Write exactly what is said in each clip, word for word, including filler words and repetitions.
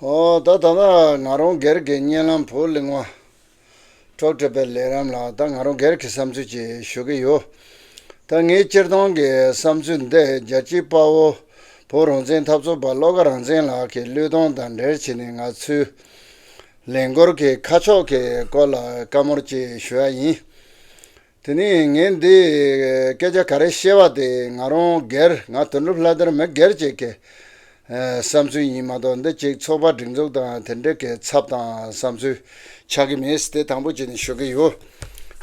ཨོ་ད་ད་ལྟ་ང་རང་སྒེར་གྱི་བརྙན་ལམ་བོད་གླིང་བ་ཀྲོག་ཀྲེ་པའི་ལས་རིམ་ལ་ད་ང་རང་སྒེར་གྱི་བསམ་ཚུལ་ཅིག་ཞུ་གི་ཡོད། ད་ངའི་སྤྱིར་བཏང་གི་བསམ་ཚུལ་འདི་རྒྱལ་གཅེས་དཔའ་བོ་བོད་རང་བཙན་འཐབ་རྩོད་པ་བློ་དགའ་རང་བཙན་ལགས་ཀྱི་བློས་གཏོང་དང་འབྲེལ་བྱས་ནས་ང་ཚོའི་ལས་འགུལ་གྱི་ཁ་ཕྱོགས་ཀྱི་སྐོར་ལ་བཀའ་མོལ་ཅིག་ཞུ་ཡ་ཡིན། དེ་ནས་ངས་འདི་སྐད་ཆ་ག་རེ་བཤད་པ་དེ་ང་རང་སྒེར་ང་དོན་གྲུབ་ལྷ་དར་མི་སྒེར་ཅིག་གི་ཨ་བསམ་ཚུལ་ཡིན་མ་གཏོགས། འདི་གཅིག་ཚོགས་པ་སྒྲིག་འཛུགས་དང་དེ་འབྲེལ་གྱི་ཚབ་དང་བསམ་ཚུལ་ཆགས་ཀྱི་མེད། དེ་དང་པོ་བྱས་ནས་ཞུ་གི་ཡོད།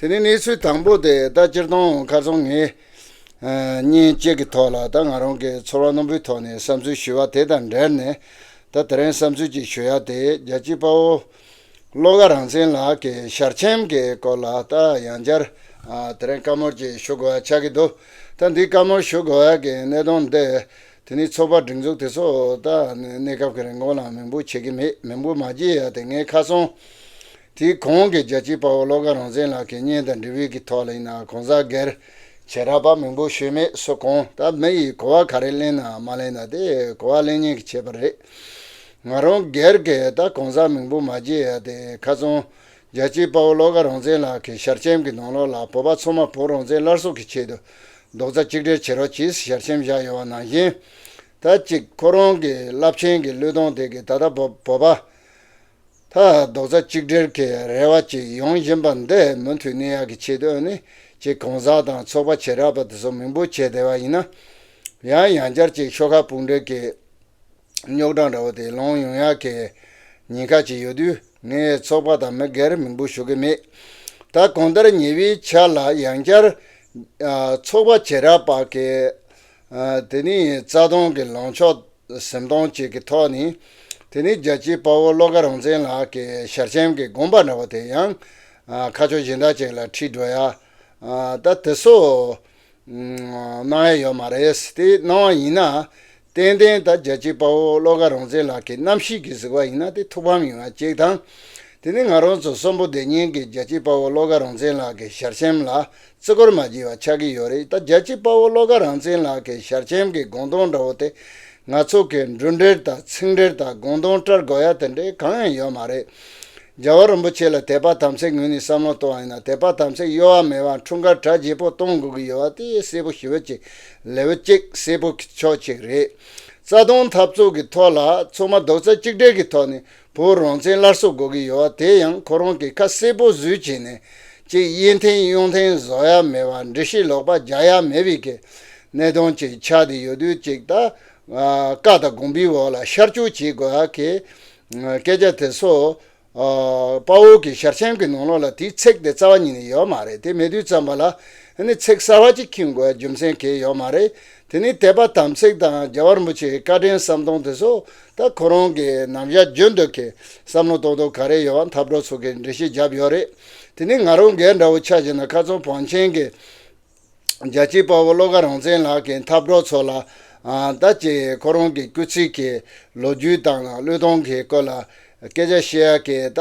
དེ་ནས་གནས་ཚུལ་དང་པོ་དེ་ད་སྤྱིར་བཏང་ཁ་སང་ངས་ཨ་བརྙན་གཅིག་གི་ཐོག་ལ་ད་ང་རང་གི་ཚོར་བ་རྣོན་པོའི་ཐོག་ནས་བསམ་ཚུལ་ཞུ་བ་དེ་དང་འབྲེལ་ནས། ད་དེ་རིང་བསམ་ཚུལ་ཅིག་ཞུ་ཡ་དེ་རྒྱལ་གཅེས་དཔའ་བོ་བློ་དགའ་རང་བཙན་ལགས་ཀྱི་ཞལ་ཆེམས་ཀྱི་སྐོར་ལ་ད་ཡང་བསྐྱར་ཨ་དེ་རིང་བཀའ་མོལ་ཅིག་ཞུ་དགོས་ཡ་ཆགས་ཀྱི་འདུག། ད་འདི་བཀའ་མོལ་ཞུ་དགོས་ཡ་གི་གནད་དོན་འདི་དེ་ནི་ཚོགས་པ་སྒྲིག་འཛུགས་དེ་ཚོ་ད་གནས་སྐབས་ཀྱི་རིང་གོང་ལ་མིང་འབོད་བྱེད་ཀྱི་མེད། མིང་འབོད་མ་བྱེད་ཡ་དེ་ངས་ཁ་སང་དེའི་གོང་གི་རྒྱལ་གཅེས་དཔའ་བོ་བློ་དགའ་རང་བཙན་ལགས་ཀྱི་བརྙན་དང་འབྲེལ་བའི་གི་ཐོག་ལ་ཡིན་ན་གང་ཟག་སྒེར་བྱེ་བྲག་པ་མིང་འབོད་ཞུས་མེད། སུ་གང་ད་མི་ཡིས་གོ་བ་ག་རེ་ལེན་ན་མ་ལེན་ན་དེ་གོ་བ་ལེན་མཁན་གྱི་ཁྱད་པར་རེད། ང་རང་སྒེར་གྱི་ད་གང་ཟག་མིང་འབོད་མ་བྱེད་ཡ་དེ་ཁ་སང་རྒྱལ་གཅེས་དཔའ་བོ་བློ་དགའ་རང་བཙན་ལགས་ཀྱི་ཞལ་ཆེམས་ཀྱི་ནང་ལོགས་ལ་བོད་པ་ཚང་མ་བོད་རང་བཙན་སླར་གསོ་གི་ཆེད་དུ་རྡོག་རྩ་གཅིག་སྒྲིལ་བྱེད་རོགས་གྱིས་ཞལ་ཆེམས་བཞག་ཡོད་པ་ནང་བཞིན། ད་གཅིག་ཁོ་རང་གི་རླབས་ཆེན་གྱི་བློས་གཏོང་དེ་གི་ད་ལྟ་བོད་བོད་པ་ད་རྡོག་རྩ་གཅིག་སྒྲིལ་གྱི་རེ་བ་ཅིག་ཡོང་བཞིན་པ་འདི་མུ་མཐུད་གནས་ཡག་གི་ཆེད་དུ་ནི་ཅིག་གང་ཟག་དང་ཚོགས་པ་བྱེ་བྲག་པ་དེ་ཚོ་མིང་འབོད་བྱས་བསྡད་པ་ཡིན་ན། ཡང་ཡང་བསྐྱར་ཅིག་ཤོག་ཁག་དཔུང་སྒྲིག་གི་རྙོག་དྲ་འདྲ་བོ་དེ་ལངས་ཡོང་ཡག་གི་ཉེན་ཁ་ཅིག་ཡོད་དུས་ངས་ཚོགས་པ་དང་མི་སྒེར་མིང་འབོད་ཞུ་གི་མེད། ད་གང་ལྟར་ཉེ་བའི་ཆར་ལ་ཡང་བསྐྱར་ཨ་ཚོགས་པ་བྱེ་བྲག་པ་གི་ཨ་དེ་ནི་རྩ་དོན་གྱི་ལངས་ཕྱོགས་ཟིན་སྟངས་ཅིག་གི་ཐོག་ནས་དེ་ནི་རྒྱལ་གཅེས་དཔའ་བོ་བློ་དགའ་རང་བཙན་ལགས་ཀྱི་ཞལ་ཆེམས་ཀྱི་དགོངས་པ་འདྲ་བོ་དེ་ཡང་ཨ་ཁ་ཕྱོགས་གཞན་དག་ཅིག་ལ་ཁྲིད་འགྲོ་ཡ་ཨ་ད་དེ་ཚོ་གནང་ཡ་ཡོད་མ་རེད། དེ་གནང་བ་ཡིན་ན་ཏན་ཏན་ད་རྒྱལ་གཅེས་དཔའ་བོ་བློ་དགའ་རང་བཙན་ལགས་ཀྱི་རྣམ་ཤེས་ཀྱིས་གཟིགས་པ་ཡིན་ན་དེ་ཐུགས་ཕམ་ཡོང་ཡ་གཅིག་དང་། དེ་ནི་ང་རང་ཚོ་གསོན་པོ་བསྡད་མཁན་གྱི་རྒྱལ་གཅེས་དཔའ་བོ་བློ་དགའ་རང་བཙན་ལགས་ཀྱི་ཞལ་ཆེམས་ལ་བརྩི་བཀུར་མ་བྱས་པ་ཆགས་ཀྱི་ཡོད་རེད། ད་རྒྱལ་གཅེས་དཔའ་བོ་བློ་དགའ་རང་བཙན་ལགས་ཀྱི་ཞལ་ཆེམས་ཀྱི་དགོངས་དོན་འདྲ་བོ་དེ་ང་ཚོ་གི་འགྲུལ་འབྲེལ་དང་ཚིག་འབྲེལ་དང་དགོངས་དོན་བཀྲལ་དགོས་ཡ་དེ་འདྲའི་གང་ཡང་ཡོད་མ་རེད། རྒྱལ་བ་རིན་པོ་ཆེ་ལ་དད་པ་དམ་ཚིག་ངོས་ནས་བསམ་བློ་གཏོང་བ་ཡིན་ན་དད་པ་དམ་ཚིག་གཡོ་བ་མེད་པ་འཁྲུངས་སྐར་གྲ་རྒྱས་པོ་གཏོང་དགོས་ཀྱི་ཡོད་པ་དེ་གསལ་པོ་ཞེ་པོ་ཅིག་ལེ་ཝལ་གཅིག་གསལ་པོ་ཕྱོགས་གཅིག་རེད། རྩ་དོན་འཐབ་རྩོད་ཀྱི་ཐོག་ལ་ཚང་མ་རྡོག་རྩ་གཅིག་སྒྲིལ་གྱི་ཐོག་ནས་བོད་རང་བཙན་སླར་གསོ་དགོས་ཀྱི་ཡོད་པ་དེ་ཡང་ཁོ་རང་གིས་ཁ་གསལ་པོ་བཟོས་བྱས་ནས་ཅིག་གཡས་འཐེན་གཡོན་འཐེན་བཟོ་ཡ་མེད་པ་འགྲེལ་བཤད་ལོག་པ་རྒྱག་ཡ་མེད་པའི་གི་གནད་དོན་ཅིག་ཆགས་བསྡད་ཡོད་དུས་ཅིག་ད་བཀའ་དང་དགོངས་པའི་འོག་ལ་ཤར་བསྐྱོད་བྱེད་དགོས་ཡ་གི་སྐད་ཆ་དེ་ཚོ་ཨ་དཔའ་བོ་གི་ཞལ་ཆེམས་ཀྱི་ནང་ལོགས་ལ་དེའི་ཚིག་དེ་རྩ་བ་ཉིད་ནས་ཡོད་མ་རེད། དེ་མེད་དུས་ཙམ་པ་ལ་ཨ་ནི་ཚིག་གསར་བ་ཅིག་འཁྱོངས་དགོས་རྒྱུ་མཚན་གང་ཡང་ཡོད་མ་རེད། དེ་ནི་དད་པ་དམ་ཚིག་དང་རྒྱལ་བ་རིན་པོ་ཆེའི་བཀའ་དྲིན་བསམ་སྟངས་དེ་ཚོ་ད་ཁོ་རང་གི་ནམ་ཞག་རྒྱུན་དུ་གི་བསམ་བློ་གཏོང་སྟངས་ག་རེ་ཡོད་པ་འཐབ་གྲོགས་ཚོ་གིས་འགྲེལ་བཤད་བརྒྱབ་ཡོད་རེད། དེ་ནི་ང་རང་སྒེར་འདྲ་བོ་ཆ་བཞག་ན་ཁ་སང་བང་ཆེན་གྱི་རྒྱལ་གཅེས་དཔའ་བོ་བློ་དགའ་རང་བཙན་ལགས་ཀྱི་འཐབ་གྲོགས་ཚོ་ལ་ཨ་ད་ཅིག་ཁོ་རང་གི་སྐུ་ཚེ་གི་ལོ་རྒྱུས་དང་བློས་གཏོང་གི་སྐོར་ལ་སྐད་ཆ་བཤད་ཡ་གི་ད་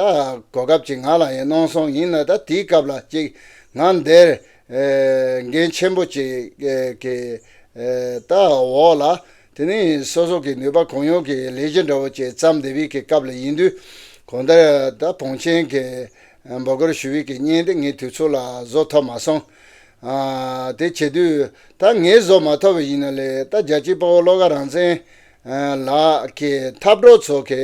གོ་སྐབས་ཅིག་ང་ལ་ཡང་གནང་སོང་། ཡིན་ན་ད་དེའི་སྐབས་ལ་ཅིག་ང་འདིར་ཨེ་འགན་ཆེན་པོ་ཅིག་ཨེ་གི་ཨེ་ད་འོག་ལ་དེ་ནི་སོ་སོ་གི་ནུས་པ་གང་ཡོད་ཀྱི་ལས་གཞི་འདྲ་བོ་ཅིག་བརྩམས་བསྡད་པའི་གི་སྐབས་ལ་ཡིན་དུས་གང་ལྟར་ད་བང་ཆེན་གྱི་འབོད་སྐུལ་ཞུ་བའི་གི་བརྙན་དེ་ངས་དུས་ཚོད་ལ་བཟོ་ཐུབ་མ་སོང་། ཨ་དེ་བྱེད་དུས་ད་ངས་བཟོ་མ་ཐུབ་པ་ཡིན་ན་ལས་ད་རྒྱལ་གཅེས་དཔའ་བོ་བློ་དགའ་རང་བཙན་ཨ་ལགས་ཀྱི་འཐབ་གྲོགས་ཚོ་གི་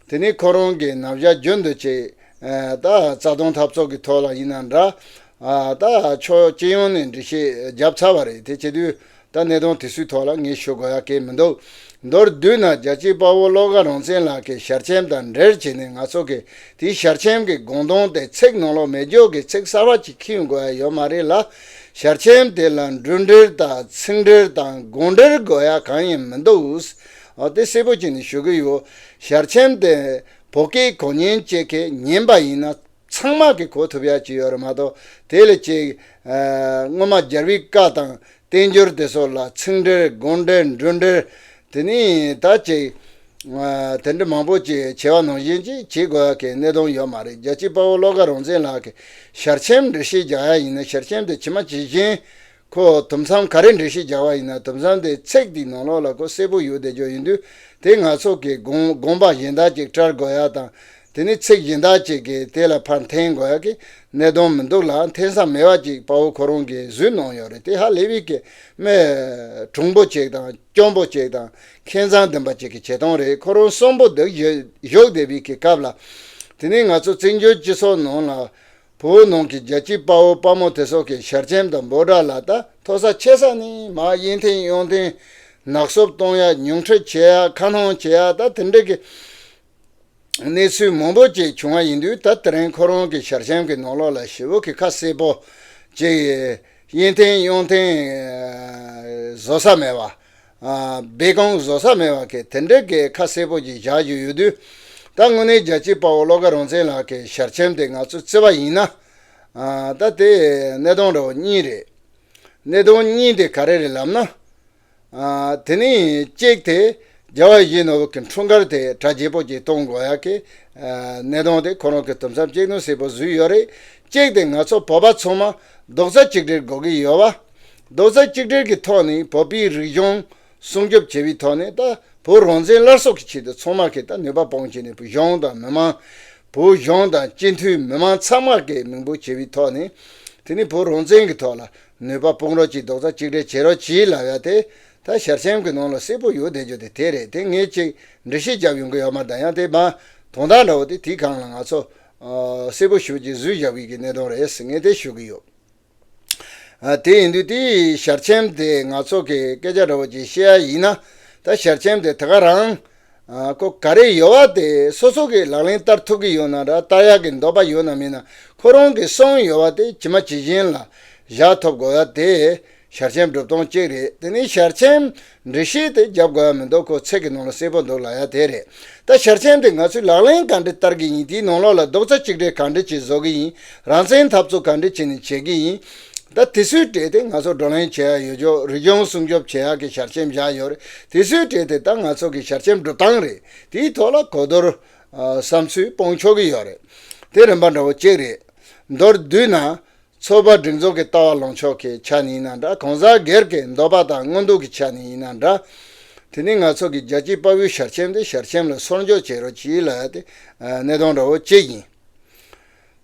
དེ་ནི་ཁོ་རང་གི་ནམ་ཞག་རྒྱུན་དུ་ཅིག་ཨ་ད་རྩ་དོན་འཐབ་རྩོད་ཀྱི་ཐོག་ལ་ཡིན་ན་འདྲ། ཨ་ད་ཕྱོགས་སྤྱི་ཡོངས་ནས་འགྲེལ་བཤད་བརྒྱབ་ཚར་བ་རེད། དེ་བྱེད་དུས་ད་གནད་དོན་དེ་ཚོའི་ཐོག་ལ་ངས་ཞུ་དགོས་ཡ་གང་ཡང་མི་འདུག། མདོར་བསྡུས་ན་རྒྱལ་གཅེས་དཔའ་བོ་བློ་དགའ་རང་བཙན་ལགས་ཀྱི་ཞལ་ཆེམས་དང་འབྲེལ་བྱས་ནས་ང་ཚོ་གིས་དེའི་ཞལ་ཆེམས་ཀྱི་དགོངས་དོན་དེ་ཚིག་ནང་ལོགས་མེད་རྒྱུ་གི་ཚིག་གསར་བ་ཅིག་འཁྱོངས་དགོས་ཡ་ཡོད་མ་རེད་ལ། ཞལ་ཆེམས་དེ་ལ་འགྲུལ་འབྲེལ་དང་ཚིག་འབྲེལ་དང་དགོངས་འབྲེལ་དགོས་ཡ་གང་ཡང་མི་འདུག། འོ་དེ་གསལ་པོ་བྱས་ནས་ཞུ་གི་ཡོད། ཞལ་ཆེམས་དེ་བོད་སྐད་གོ་མཁན་ཅིག་གིས་ཉན་པ་ཡིན་ན་ཚང་མ་གིས་གོ་ཐུབ་ཡ་ཅིག་ཡོད་རེད་མ་གཏོགས། དེ་ལས་ཅིག་ཨ་སྔོན་མ་རྒྱལ་བའི་བཀའ་དང་བསྟན་འགྱུར་དེ་ཚོ་ལ་ཚིག་འབྲེལ་དགོངས་འབྲེལ་འགྲུལ་འབྲེལ་དེ་ནི་ད་ཅིག་ཨ་དེ་འདྲ་མང་པོ་ཅིག་བྱས་པ་ནང་བཞིན་ཅིག་བྱེད་དགོས་ཡ་གི་གནད་དོན་ཡོད་མ་རེད། རྒྱལ་གཅེས་དཔའ་བོ་བློ་དགའ་རང་བཙན་ལགས་ཀྱི་ཞལ་ཆེམས་འགྲེལ་བཤད་རྒྱག་ཡ་ཡིན་ན་ཞལ་ཆེམས་དེ་ཇི་མ་ཇི་བཞིན་ ཁོ་དུམ་མཚམས་ག་རེ་འགྲེལ་བཤད་རྒྱག་པ་ཡིན་ན། དུམ་མཚམས་དེ་ཚིག་དེའི་ནང་ལོགས་ལ་ཁོ་གསལ་པོ་ཡོད་བསྡད་རྒྱུ་ཡིན་དུས། དེ་ང་ཚོ་གི་དགོངས་དགོངས་པ་གཞན་དག་ཅིག་བཀྲལ་དགོས་ཡ་དང་། དེ་ནི་ཚིག་གཞན་དག་ཅིག་གིས་དེ་ལ་ཕར་འཐེན་དགོས་ཡ་གི་གནད་དོན་མི་འདུག་ལ། འཐེན་ས་མེད་པ་ཅིག་དཔའ་བོ་ཁོ་རང་གིས་བཟོས་གནང་ཡོད་རེད། དེ་ཧ་ལས་པའི་གི་མི་གྲུང་པོ་ཅིག་དང་སྐྱོན་པོ་ཅིག་དང་མཁས་མཛངས་ལྡན་པ་ཅིག་གི་བྱེད་སྟངས་རེད། ཁོ་རང་གསོན་པོ་འདུག་བཞུགས་བསྡད་པའི་གི་སྐབས་ལ། དེ་ནི་ང་ཚོ་བཙན་བྱོལ་སྤྱི་ཚོགས་ནང་ལ་བོད་ནང་གི་རྒྱལ་གཅེས་དཔའ་བོ་དཔའ་མོ་དེ་ཚོ་གི་ཞལ་ཆེམས་དང་འབོད་སྒྲ་ལ་ད་མཐོ་ས་ཆེ་ས་ནས་མར་གཡས་འཐེན་གཡོན་འཐེན་ནག་སུབ་གཏོང་ཡ། ཉུང་འཕྲི་བྱེད་ཡ། ཁ་སྣོན་བྱེད་ཡ། ད་དེ་འདྲ་གི་གནས་ཚུལ་མང་པོ་ཅིག་བྱུང་བ་ཡིན་དུས། ད་དེ་རིང་ཁོ་རང་གི་ཞལ་ཆེམས་ཀྱི་ནང་ལོགས་ལ་ཞེ་པོ་གི་ཁ་གསལ་པོ་ཅིག་གཡས་འཐེན་གཡོན་འཐེན་བཟོ་ས་མེད་པ། ཨ། སྦས་སྐུང་བཟོ་ས་མེད་པ་གི་དེ་འདྲ་གི་ཁ་གསལ་པོ་ཅིག་བཞག་རྒྱུ་ཡོད་དུས། ད་དངོས་གནས་རྒྱལ་གཅེས་དཔའ་བོ་བློ་དགའ་རང་བཙན་ལགས་ཀྱི་ཞལ་ཆེམས་དེ་ང་ཚོས་བརྩི་བ་ཡིན་ན། ཨ། ད་དེ་གནད་དོན་འདྲ་བོ་གཉིས་རེད། གནད་དོན་གཉིས་དེ་ག་རེ་རེད་ལབ་ན། ཨ། དེ་ནི་གཅིག་དེ་རྒྱལ་བ་ཡིད་བཞིན་ནོར་བུ་གི་འཁྲུངས་སྐར་དེ་གྲ་རྒྱས་པོ་ཅིག་གཏོང་དགོས་ཡ་གི་ཨ་གནད་དོན་དེ་ཁོ་རང་གི་དུམ་མཚམས་གཅིག་ནང་གསལ་པོ་བཟོས་ཡོད་རེད། གཅིག་དེ་ང་ཚོ་བོད་པ་ཚང་མ་རྡོག་རྩ་གཅིག་སྒྲིལ་དགོས་ཀྱི་ཡོད་པ། རྡོག་རྩ་གཅིག་སྒྲིལ་གྱི་ཐོག་ནས་བོད་པའི་རིག་གཞུང་སྲུང་སྐྱོབ་བྱེད་པའི་ཐོག་ནས། ད་བོད་རང་བཙན་སླར་གསོ་གི་ཆེད་དུ་ཚང་མ་གིས་ད་ནུས་པ་སྤུངས་བྱས་ནས། བོད་གཞུང་དང་མི་མང་། བོད་གཞུང་དང་སྤྱི་འཐུས་མི་མང་ཚང་མ་གི་མིང་པོ་བྱེད་པའི་ཐོག་ནས། དེ་ནི་བོད་རང་བཙན་གྱི་ཐོག་ལ་ནུས་པ་སྤུངས་རོགས་གྱིས། རྡོག་རྩ་གཅིག་སྒྲིལ་བྱེད་རོགས་གྱིས་ལབ་ཡ་དེ། ད་ཞལ་ཆེམས་ཀྱི་ནང་ལ་གསལ་པོ་ཡོད་བསྡད་རྒྱུ་དེ་དེ་རེད། དེ་ངས་ཅིག་འགྲེལ་བཤད་རྒྱབ་ཡོང་གི་ཡོད་མ་རེད། ད་ཡང་དེ་མ་དོན་དག་འདྲ་བོ་དེ་དེའི་སྒང་ལ་ང་ཚོ་ཨ་གསལ་པོ་ཞེ་པོ་ཅིག་བཟོས་བཞག་པའི་གི་གནད་དོན་རེད་ཟེར་ངས་དེ་ཞུ་གི་ཡོད། ཨ། དེ་ཡིན་དུས་དེའི་ཞལ་ཆེམས་དེ་ང་ཚོ་གི་སྐད་ཆ་འདྲ་བོ་ཅིག་བཤད་ཡ་ཡིན་ན། ད་ཞལ་ཆེམས་དེ་དེ་ག་རང་ཨ་ཁོ་ག་རེ་ཡོད་པ་དེ་སོ་སོ་གིས་ལག་ལེན་བསྟར་ཐུབ་ཀྱི་ཡོད་ན་འདྲ། བསྟར་ཡག་གི་འདོད་པ་ཡོད་ན་མེད་ན། ཁོ་རང་གིས་གསུངས་ཡོད་པ་དེ་ཇི་མ་ཇི་བཞིན་ལ་བཞག་ཐུབ་དགོས་ཡ་དེ་ཞལ་ཆེམས་སྒྲུབ་སྟངས་གཅིག་རེད། དེ་ནས་ཞལ་ཆེམས་འགྲེལ་བཤད་དེ་རྒྱབ་དགོས་ཡ་མི་འདུག་ཁོ་ཚིག་གི་ནང་ལ་གསལ་པོ་འདུག་ལབ་ཡ་དེ་རེད། ད་ཞལ་ཆེམས་དེ་ང་ཚོས་ལག་ལེན་ག་འདྲ་བསྟར་གྱི་ཡིན། དེའི་ནང་ལོགས་ལ་རྡོག་རྩ་གཅིག་སྒྲིལ་ག་འདྲ་ཅིག་བཟོ་གི་ཡིན། རང་བཙན་འཐབ་རྩོད་ག་འདྲ་བྱས་ནས་བྱེད་ཀྱི་ཡིན། ད་དེ་ཚོའི་གྲས་དེ་ང་ཚོ་བགྲོ་གླེང་བྱེད་ཡ་ཡོད་ཆོག་རིག་གཞུང་སྲུང་སྐྱོབ་བྱེད་ཡ་གི་ཞལ་ཆེམས་བཞག་ཡོད་རེད། དེ་ཚོའི་གྲས་དེ་ད་ང་ཚོ་གི་ཞལ་ཆེམས་སྒྲུབ་སྟངས་རེད། དེའི་ཐོག་ལ་གོ་བསྡུར་ཨ་བསམ་ཚུལ་སྤུངས་ཆོག་གི་ཡོད་རེད། དེ་རིམ་པ་འདྲ་བོ་གཅིག་རེད། མདོར་བསྡུས་ན། ཚོགས་པ་སྒྲིག་འཛུགས་ཀྱི་ལྟ་བ་ལངས་ཕྱོགས་ཀྱི་ཆ་ནས་ཡིན་ན་འདྲ། གང་ཟག་སྒེར་གྱི་འདོད་པ་དང་མངོན་འདོད་ཀྱི་ཆ་ནས་ཡིན་ན་འདྲ། དེ་ནི་ང་ཚོ་གི་རྒྱལ་གཅེས་དཔའ་བོའི་ཞལ་ཆེམས་དེ་ཞལ་ཆེམས་ལ་སོར་འཇོག་བྱེད་རོགས་གྱིས་ལབ་ཡ་དེ་ཨ་གནད་དོན་འདྲ་བོ་གཅིག་ཡིན།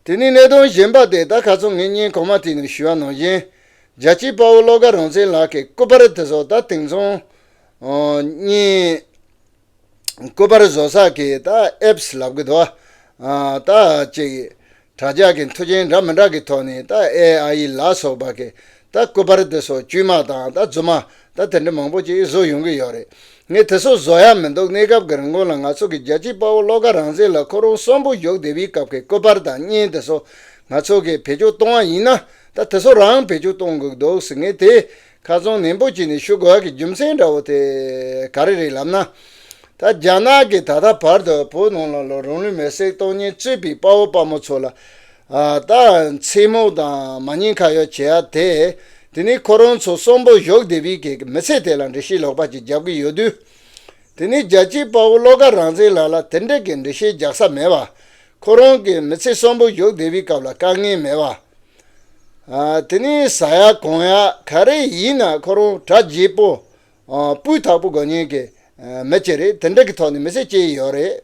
དེ་ནས་གནད་དོན་གཞན་པ་དེ། ད་ཁ་སང་ངས་བརྙན་གོང་མ་དེ་ནས་ཞུས་པ་ནང་བཞིན། རྒྱལ་གཅེས་དཔའ་བོ་བློ་དགའ་རང་བཙན་ལགས་ཀྱི་སྐུ་པར་དེ་ཚོ་ད་དེང་སང་ཨ་བརྙན་སྐུ་པར་བཟོ་ས་གི་ད་ཨེབ་སི་ལབ་གི་འདུག་ཨ་ད་ཅིག་དྲ་རྒྱ་གི་མཐུན་རྐྱེན་འདྲ་མི་འདྲ་གི་ཐོག་ནས། ད་ཨེ་ཨའི་ལ་སོགས་པ་གི་ད་སྐུ་པར་དེ་ཚོ་དཀྱུས་མ་དང་ད་རྫུན་མ་ད་དེ་འདྲ་མང་པོ་ཅིག་བཟོ་ཡོང་གི་ཡོད་རེད། ངས་དེ་ཚོ་བཟོ་ཡ་མི་འདུག་གནས་སྐབས་ཀྱི་རིང་ལ་ང་ཚོ་གི་རྒྱལ་གཅེས་དཔའ་བོ་བློ་དགའ་རང་བཙན་ལགས་ཁོ་རང་གསོན་པོ་བཞུགས་བསྡད་པའི་སྐབས་ཀྱི་སྐུ་པར་དང་བརྙན་དེ་ཚོ་ང་ཚོ་གིས་བེད་སྤྱོད་གཏོང་བ་ཡིན་ན། ད་དེ་ཚོ་རང་བེད་སྤྱོད་གཏོང་དགོས་འདུག་ཟེར། ངས་དེ་ཁ་སང་ནན་པོ་བྱས་ནས་ཞུ་དགོས་ཡ་གི་རྒྱུ་མཚན་འདྲ་བོ་དེ་ག་རེ་རེད་ལབ་ན། ད་རྒྱ་ནག་གིས་ད་ལྟ་བར་དུ་བོད་ནང་ལ་ལོ་རང་ལུས་མེར་སྲེག་གཏོང་མཁན་གཙོས་པའི་དཔའ་བོ་དཔའ་མོ་ཚོ་ལ་ཨ་ད་མཚན་སྨོག་དང་མ་ཉེས་ཁ་གཡོག་བྱེད་ཡ་དེ། དེ་ནི་ཁོ་རང་ཚོ་གསོན་པོ་བཞུགས་བསྡད་པའི་གི་མི་ཚེ་དེ་ལ་འགྲེལ་བཤད་ལོག་པ་ཅིག་རྒྱབ་ཀྱི་ཡོད་དུས། དེ་ནི་རྒྱལ་གཅེས་དཔའ་བོ་བློ་དགའ་རང་བཙན་ལགས་ལ་དེ་འདྲ་གི་འགྲེལ་བཤད་རྒྱག་ས་མེད་པ། ཁོ་རང་གི་མི་ཚེ་གསོན་པོ་བཞུགས་བསྡད་པའི་སྐབས་ལ་དཀའ་ངལ་མེད་པ། ཨ་དེ་ནི་ཟ་ཡ་གོན་ཡ་ག་རེ་ཡིན་ན་ཁོ་རང་གྲ་རྒྱས་པོ། ཨ་སྤུས་དག་པོ་དགོས་མཁན་གྱི་ཨ་མི་ཅིག་རེད། དེ་འདྲ་གི་ཐོག་ནས་མི་ཚེ་སྐྱེལ་ཡོད་རེད།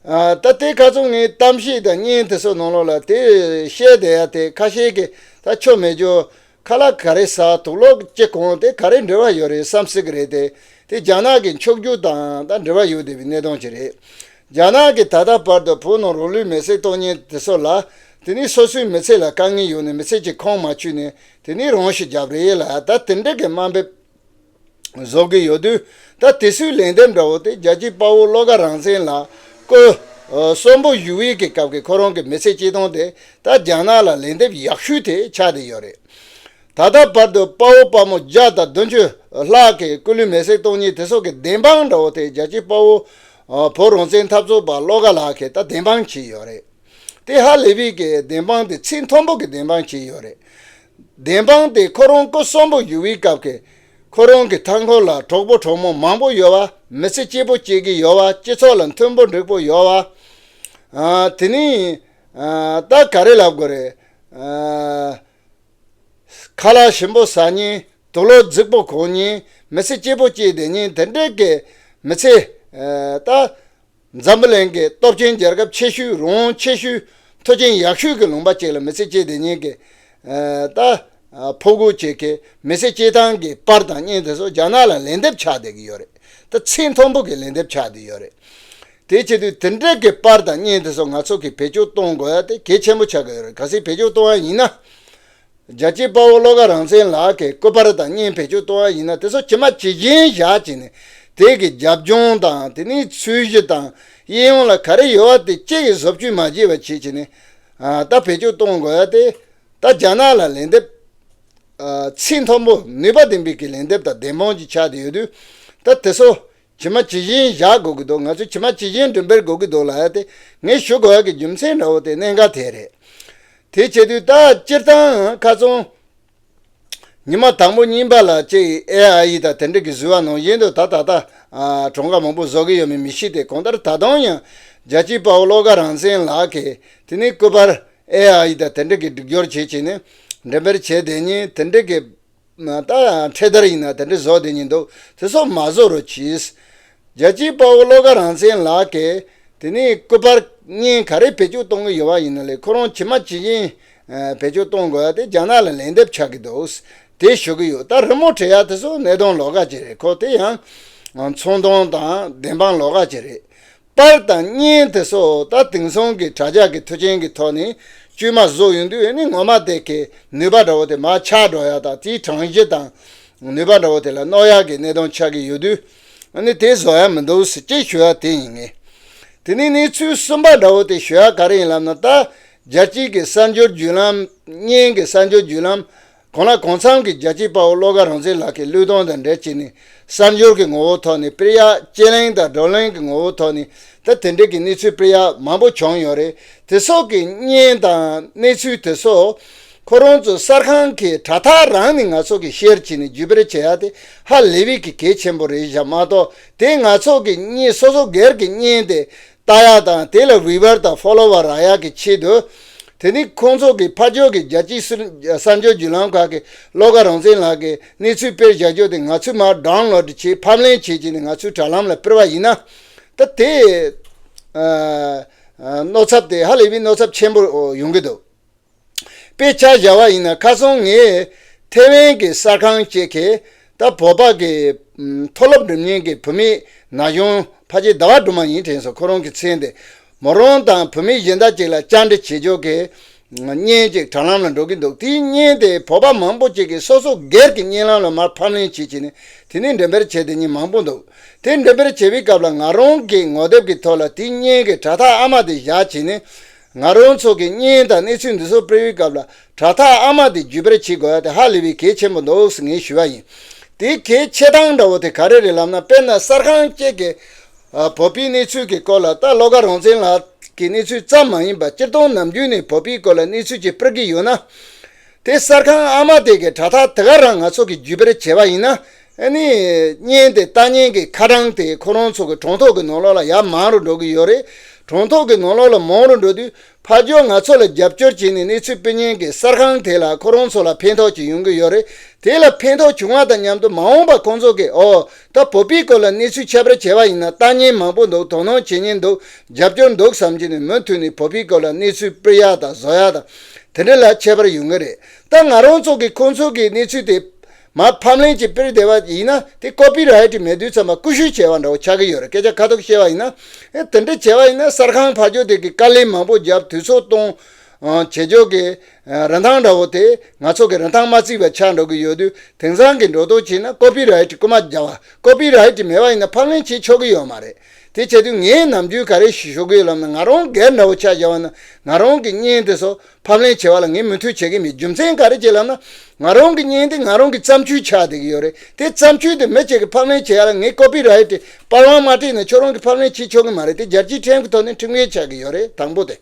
ཨ་ད་དེ་ཁ་སང་ངས་གཏམ་བཤད་དང་བརྙན་དེ་ཚོ་ནང་ལོགས་ལ་དེ་བཤད་བསྡད་ཡ་དེ། ཁ་ཤས་ཀྱིས་ད་ཆོ་མེད་རྒྱུ། ཁ་ལག་ག་རེ་ཟ། དུག་ལོག་ཅི་གོན། དེ་ག་རེ་འབྲེལ་བ་ཡོད་རེད་བསམ་སྲིད་ཀྱི་རེད་དེ། དེ་རྒྱ་ནག་གི་འཁྱོག་བརྗོད་དང་ད་འབྲེལ་བ་ཡོད་བསྡད་པའི་གནད་དོན་ཅིག་རེད། རྒྱ་ནག་གིས་ད་ལྟ་བར་དུ་བོད་ནང་རང་ལུས་མེར་སྲེག་གཏོང་མཁན་དེ་ཚོ་ལ། དེ་ནི་སོ་སོའི་མི་ཚེ་ལ་དཀའ་ངལ་ཡོད་ནས་མི་ཚེ་གཅིག་ཁོང་མ་ཆུད་ནས་དེ་ནི་རང་ཤི་རྒྱབ་རེད་ལ། ད་དེ་འདྲ་གི་དམའ་འབེབས་བཟོ་གི་ཡོད་དུས། ད་དེ་ཚོའི་ལན་འདེབས་འདྲ་བོ་དེ། རྒྱལ་གཅེས་དཔའ་བོ་བློ་དགའ་རང་བཙན་ལགས་སྐུ་ཨ་གསོན་པོ་བཞུགས་པའི་གི་སྐབས་ཀྱི་ཁོ་རང་གི་མི་ཚེ་སྐྱེལ་སྟངས་དེ། ད་རྒྱ་ནག་ལ་ལན་འདེབས་ཡག་ཤོས་དེ་ཆགས་བསྡད་ཡོད་རེད། ད་ལྟ་བར་དུ་དཔའ་བོ་དཔའ་མོ་བརྒྱ་དང་བདུན་ཅུ་ལྷག་གི་སྐུ་ལུས་མེར་སྲེག་གཏོང་མཁན་དེ་ཚོ་གི་བདེན་དཔང་འདྲ་བོ་དེ་རྒྱལ་གཅེས་དཔའ་བོ་ཨ་བོད་རང་བཙན་འཐབ་རྩོད་པ་བློ་དགའ་ལགས་ཀྱིས་ད་བདེན་དཔང་བྱས་ཡོད་རེད། དེ་ཧ་ལས་པའི་གི་བདེན་དཔང་དེ་ཚད་མཐོན་པོ་གི་བདེན་དཔང་བྱས་ཡོད་རེད། བདེན་དཔང་དེ་ཁོ་རང་སྐུ་གསོན་པོ་བཞུགས་པའི་སྐབས་ཀྱི་ཁོ་རང་གི་མཐའ་འཁོར་ལ་གྲོགས་པོ་གྲོགས་མོ་མང་པོ་ཡོད་པ། མི་ཚེ་སྐྱིད་པོ་སྐྱེལ་གྱི་ཡོད་པ། སྤྱི་ཚོགས་ལ་མཐུན་པོ་འགྲིག་པོ་ཡོད་པ། ཨ་དེ་ནི་ཨ་ད་ག་རེ་ལབ་དགོས་རེད། ཨ། ཁ་ལག་ཞིམ་པོ་ཟ་མཁན། དུག་ལོག་རྫིག་པོ་གོན་མཁན། མི་ཚེ་སྐྱིད་པོ་སྐྱེལ་བསྡད་མཁན་དེ་འདྲའི་གི་མི་ཚེ། ད་འཛམ་བུ་གླིང་གི་སྟོབས་ཆེན་རྒྱལ་ཁབ་ཆེ་ཤོས། རང་དབང་ཆེ་ཤོས། མཐོ་ཆེན་ཡག་ཤོས་ཀྱི་ལུང་པ་ཅིག་ལ་མི་ཚེ་སྐྱེལ་བསྡད་མཁན་གྱི། ད་ཕྲུ་གུ་ཅིག་གི་མི་ཚེ་སྐྱེལ་སྟངས་ཀྱི་པར་དང་བརྙན་དེ་ཚོ་རྒྱ་ནག་ལ་ལན་འདེབས་ཆགས་བསྡད་ཀྱི་ཡོད་རེད། ད་ཚད་མཐོན་པོ་གི་ལན་འདེབས་ཆགས་བསྡད་ཡོད་རེད། དེ་བྱེད་དུས་དེ་འདྲའི་གི་པར་དང་བརྙན་དེ་ཚོ་ང་ཚོ་གིས་བེད་སྤྱོད་གཏོང་དགོས་ཡ་དེ་གལ་ཆེན་པོ་ཆགས་ཀྱི་ཡོད་རེད། གལ་སྲིད་བེད་སྤྱོད་གཏོང་ཡ་ཡིན་ན། རྒྱལ་གཅེས་དཔའ་བོ་བློ་དགའ་རང་བཙན་ལགས་ཀྱི་སྐུ་པར་དང་བརྙན་བེད་སྤྱོད་གཏོང་བ་ཡིན་ན། དེ་ཚོ་ཇི་མ་ཇི་བཞིན་བཞག་བྱས་ནས། དེ་གི་རྒྱབ་ལྗོངས་དང་། དེ་ནས་ཚུལ་གཞི་དང་། གཡས་གཡོན་ལ་ག་རེ་ཡོད་པ་དེ་གཅིག་གིས་བཟོ་བཅོས་མ་བྱས་པ་བྱས་བྱས་ནས། ད་བེད་སྤྱོད་གཏོང་དགོས་ཡ་དེ། ད་རྒྱ་ནག་ལ་ལན་འདེབས་ཚད་མཐོན་པོ། ནུས་པ་ལྡན་པའི་གི་ལན་འདེབས་དང་བདེན་དཔང་ཅིག་ཆགས་བསྡད་ཡོད་དུས། ད་དེ་ཚོ་ཇི་མ་ཇི་བཞིན་བཞག་དགོས་ཀྱི་འདུག་ང་ཚོས་ཇི་མ་ཇི་བཞིན་འགྲེམས་སྤེལ་དགོས་ཀྱི་འདུག་ལབ་ཡ་དེ་ངས་ཞུ་དགོས་ཡ་གི་རྒྱུ་མཚན་འདྲ་བོ་དེ་གནད་འགག་དེ་རེད། དེ་བྱེད་དུས་ད་སྤྱིར་བཏང་ཁ་སང་ཉི་མ་དང་པོ་གཉིས་པ་ལ་ཅིག་ཨེ་ཨའི་དང་དེ་འདྲ་གི་བཟོས་པ་ནང་བཞིན་དུ། ད་ད་ལྟ་གྲངས་ཀ་མང་པོ་བཟོ་གི་ཡོད་མེད་མི་ཤེས་ཏེ། གང་ལྟར་ད་དུང་ཡང་རྒྱལ་གཅེས་དཔའ་བོ་བློ་དགའ་རང་བཙན་ལགས་ཀྱིས་དེ་ནས་སྐུ་པར་ཨེ་ཨའི་དང་དེ་འདྲ་གི་སྒྲིག་སྦྱོར་བྱེད་བྱས་ནས་འགྲེམས་སྤེལ་བྱས་བསྡད་མཁན་དེ་འདྲ་གི། ད་འཕྲེད་དར་ཡིན་ན་དེ་འདྲ་བཟོ་བསྡད་མཁན་འདུག་དེ་ཚོ་མ་བཟོ་རོགས་གྱིས། རྒྱལ་གཅེས་དཔའ་བོ་བློ་དགའ་རང་བཙན་ལགས་ཀྱིས་དེ་ནས་སྐུ་པར་བརྙན་ག་རེ་བེད་སྤྱོད་གཏོང་གི་ཡོད་པ་ཡིན་ན་ལས། ཁོ་རང་ཇི་མ་ཇི་བཞིན་བེད་སྤྱོད་གཏོང་དགོས་ཡ་དེ་རྒྱ་ནག་ལ་ལན་འདེབས་ཆགས་ཀྱི་འདུག་དེ་ཞུ་གི་ཡོད། ད་རི་མོ་བྲིས་ཡ་དེ་ཚོ་གནད་དོན་ལོགས་ཀ་ཅིག་རེད། ཁོ་དེ་ཡང་ཚོང་དོན་དང་བདེན་དཔང་ལོགས་ཀ་ཅིག་རེད། པར་དང་བརྙན་དེ་ཚོ་ད་དེང་སང་གི་དྲ་རྒྱ་གི་མཐུ་རྐྱེན་གྱི་ཐོག་ནས་དཀྱུས་མ་བཟོ་ཡོང་དུས། ཨ་ནི་ངོ་མ་དེ་གི་ནུས་པ་འདྲ་བོ་དེ་མར་ཆག་འགྲོ་ཡ་དང་། དེའི་གྲངས་གཞི་དང་ནུས་པ་འདྲ་བོ་དེ་ལ་གནོད་ཡ་གི་གནད་དོན་ཆགས་ཀྱི་ཡོད་དུས། ཨ་ནི་དེ་བཟོ་ཡ་མི་འདུག་ཟེར་ཅིག་ཞུ་ཡ་དེ་ཡིན་ངེས། དེ་ནས་གནས་ཚུལ་གསུམ་པ་འདྲ་བོ་དེ་ཞུ་ཡ་ག་རེ་ཡིན་ལབ་ན། ད་རྒྱལ་སྤྱིའི་གི་གསར་འགྱུར་བརྒྱུད་ལམ། བརྙན་གྱི་གསར་འགྱུར་བརྒྱུད་ལམ། གང་ལ་གང་འཚམ་གྱིས་རྒྱལ་གཅེས་དཔའ་བོ་བློ་དགའ་རང་བཙན་ལགས་ཀྱི་བློས་གཏོང་དང་འབྲེལ་བྱས་ནས་གསར་འགྱུར་གྱི་ངོ་བོའི་ཐོག་ནས་སྤེལ་ཡ། དཔྱད་གླེང་དང་བགྲོ་གླེང་གི་ངོ་བོའི་ཐོག་ནས་ད་དེ་འདྲའི་གི་གནས་ཚུལ་སྤེལ་ཡ་མང་པོ་བྱུང་ཡོད་རེད། དེ་སོགས་ཀྱི་བརྙན་དང་གནས་ཚུལ་དེ་ཚོ་ཁོ་རང་ཚོ་གསར་ཁང་གི་དྲ་ཐག་རང་ནས་ང་ཚོ་གིས་ཤེར་བྱས་ནས་བརྒྱུད་སྤེལ་བྱེད་ཡ་དེ་ཧ་ལས་པའི་གི་གལ་ཆེན་པོ་རེད་བཞག་མ་གཏོགས། དེ་ང་ཚོ་གི་བརྙན། སོ་སོ་སྒེར་གྱི་བརྙན་དེ་ལྟ་ཡ་དང་། དེ་ལ་བིའུ་ཝར་དང་ཕོ་ལོ་ཝར་རག་ཡ་གི་ཆེད་དུ། དེ་ནི་ཁོང་ཚོ་གི་ཕར་ཕྱོགས་ཀྱི་རྒྱལ་སྤྱིའི་གསར་འགྱུར་བརྒྱུད་ལམ་ཁག་གི་བློ་དགའ་རང་བཙན་ལགས་ཀྱི་གནས་ཚུལ་སྤེལ་བཞག་རྒྱུ་དེ་ང་ཚོས་མར་ཌའོན་ལོཌ་བྱས། ཕབ་ལེན་བྱས་བྱས་ནས་ང་ཚོའི་དྲ་ལམ་ལ་སྤེལ་བ་ཡིན་ན། ད་དེ་ཨ་ཨ་གནོད་ཚབས་དེ། ཧ་ལས་པའི་གནོད་ཚབས་ཆེན་པོ་ཡོང་གི་འདུག་དཔེ་ཆ་བཞག་པ་ཡིན་ན། ཁ་སང་ངས་ཐེ་ཝན་གྱི་གསར་ཁང་ཅིག་གིས་ད་བོད་པ་གི་ཨམ་མཐོ་སློབ་འགྲིམ་མཁན་གྱི་བུད་མེད་ན་གཞོན། ཕལ་ཆེར་ཟླ་བ་སྒྲོལ་མ་ཡིན་དྲན་སོང་། ཁོ་རང་གི་མཚན་དེ། མོ་རང་དང་བུད་མེད་གཞན་དག་ཅིག་ལ་བཅར་འདྲི་བྱེད་ཕྱོགས་ཀྱི་བརྙན་ཅིག་དྲ་ལམ་ལ་འགྲོ་གི་འདུག་དེའི་བརྙན་དེ་བོད་པ་མང་པོ་ཅིག་གིས་སོ་སོ་སྒེར་གྱི་བརྙན་ལམ་ལ་མར་ཕབ་ལེན་བྱེད་བྱས་ནས། དེ་ནས་འགྲེམས་སྤེལ་བྱས་བསྡད་མཁན་མང་པོ་འདུག་དེ་འགྲེམས་སྤེལ་བྱེད་པའི་སྐབས་ལ་ང་རང་གི་ངོ་དེབ་ཀྱི་ཐོག་ལ་དེའི་བརྙན་གྱི་དྲ་ཐག་ཨ་མ་དེ་བཞག་བྱས་ནས། ང་རང་ཚོ་གི་བརྙན་དང་གནས་ཚུལ་འདི་ཚོ་སྤེལ་བའི་སྐབས་ལ་དྲ་ཐག་ཨ་མ་དེ་བརྒྱུད་སྤེལ་བྱེད་དགོས་ཡ་དེ་ཧ་ལས་པའི་གལ་ཆེན་པོ་འདུག་ཟེར་ངས་ཞུ་བ་ཡིན། དེའི་གལ་ཆེ་སྟངས་འདྲ་བོ་དེ་ག་རེ་རེད་ལབ་ན། དཔེར་ན་གསར་ཁང་གཅིག་གིས་ཨ་བོད་པའི་གནས་ཚུལ་གྱི་སྐོར་ལ། ད་བློ་དགའ་རང་བཙན་ལགས་ཀྱི་གནས་ཚུལ་ཙམ་མ་ཡིན་པར་སྤྱིར་བཏང་ནམ་རྒྱུན་ནས་བོད་པའི་སྐོར་ལ་གནས་ཚུལ་ཅིག་སྤེལ་གྱི་ཡོད་ན། དེ་གསར་ཁང་ཨ་མ་དེ་གི་དྲ་ཐག་དེ་ག་རང་ང་ཚོ་གིས་བརྒྱུད་སྤེལ་བྱས་པ་ཡིན་ན། ཨ་ནི་བརྙན་དེ་ལྟ་མཁན་གྱི་ཁ་གྲངས་དེ་ཁོ་རང་ཚོ་གི་གྲངས་ཐོ་གི་ནང་ལོགས་ལ་ཡར་མང་རུ་འགྲོ་གི་ཡོད་རེད། གྲངས་ཐོ་གི་ནང་ལོགས་ལ་མང་རུ་འགྲོ་དུས། ཕར་ཕྱོགས་ང་ཚོ་ལ་རྒྱབ་སྐྱོར་བྱས་ནས་གནས་ཚུལ་སྤེལ་མཁན་གྱི་གསར་ཁང་དེ་ལ་ཁོ་རང་ཚོ་ལ་ཕན་ཐོགས་ཅིག་ཡོང་གི་ཡོད་རེད། དེ་ལ་ཕན་ཐོགས་བྱུང་བ་དང་མཉམ་དུ། མ་འོངས་པ་ཁོང་ཚོ་གིས་ཨོ་ད་བོད་པའི་སྐོར་ལ་གནས་ཚུལ་ཁྱབ་སྤེལ་བྱས་པ་ཡིན་ན། ལྟ་མཁན་མང་པོ་འདུག་དོ་སྣང་བྱེད་མཁན་འདུག་རྒྱབ་སྐྱོར་འདུག་བསམ་གྱི་ནས། མུ་མཐུད་ནས་བོད་པའི་སྐོར་ལ་གནས་ཚུལ་སྤེལ་ཡ་དང་བཟོ་ཡ་དང་། དེ་འདྲ་ལ་ཁྱད་པར་ཡོང་གི་རེད། ད་ང་རང་ཚོ་གིས་ཁོང་ཚོ་གི་གནས་ཚུལ་དེ་མར་ཕབ་ལེན་ཅིག་སྤེལ་བསྡད་པ་ཡིན་ན། དེ་ཀོ་པི་རའེ་ཊི་མེད་དུས་ཙམ་པ་རྐུ་ཞུ་བྱས་པ་འདྲ་བོ་ཆགས་ཀྱི་ཡོད་རེད། སྐད་ཆ་ཁ་ཐུག་བཤད་པ་ཡིན་ན། ཨེ་དེ་འདྲ་བྱས་པ་ཡིན་ན། གསར་ཁང་ཕར་ཕྱོགས་དེ་གིས་དཀའ་ལས་མང་པོ་བརྒྱབ། དུས་ཚོད་གཏོང་། ཨ་བྱེད་ཕྱོགས་ཀྱི་ཨ་རིན་ཐང་འདྲ་བོ་དེ་ང་ཚོ་གི་རིན་ཐང་མ་བརྩིས་པ་ཆགས་འགྲོ་གི་ཡོད་དུས། དེང་སང་གི་འགྲོ་སྟངས་བྱས་ན་ཀོ་པི་རའེ་ཊི་རྐུ་མ་རྒྱག་པ། ཀོ་པི་རའེ་ཊི་མེད་པ་ཡིན་ན་ཕབ་ལེན་བྱེད་ཆོག་གི་ཡོད་མ་རེད། དེ་བྱེད་དུས་ངས་ནམ་རྒྱུན་ག་རེ་ཞུ་གི་ཡོད་ལབ་ན། ང་རང་སྒེར་འདྲ་བོ་ཆ་བཞག་པ་ན། ང་རང་གི་བརྙན་དེ་ཚོ་ཕབ་ལེན་བྱེད་པ་ལ་ངས་མོས་མཐུན་བྱེད་ཀྱི་མེད། རྒྱུ་མཚན་ག་རེ་བྱས་ལབ་ན། ང་རང་གི་བརྙན་དེ་ང་རང་གི་བརྩམས་ཆོས་ཆགས་བསྡད་ཀྱི་ཡོད་རེད། དེ་བརྩམས་ཆོས་དེ་མི་གཅིག་གིས་ཕབ་ལེན་བྱེད་ཡ་ལ་ངས་ཀོ་པི་རའེ་ཊི་པར་དབང་མ་སྤྲད་ན་ཁྱོད་རང་གིས་ཕབ་ལེན་བྱེད་ཆོག་གི་མ་རེད། དེ་རྒྱལ་སྤྱིའི་ཁྲིམས་ཀྱི་ཐོག་ནས་ཁྲིམས་འགལ་ཆགས་ཀྱི་ཡོད་རེད། དང་པོ་དེ།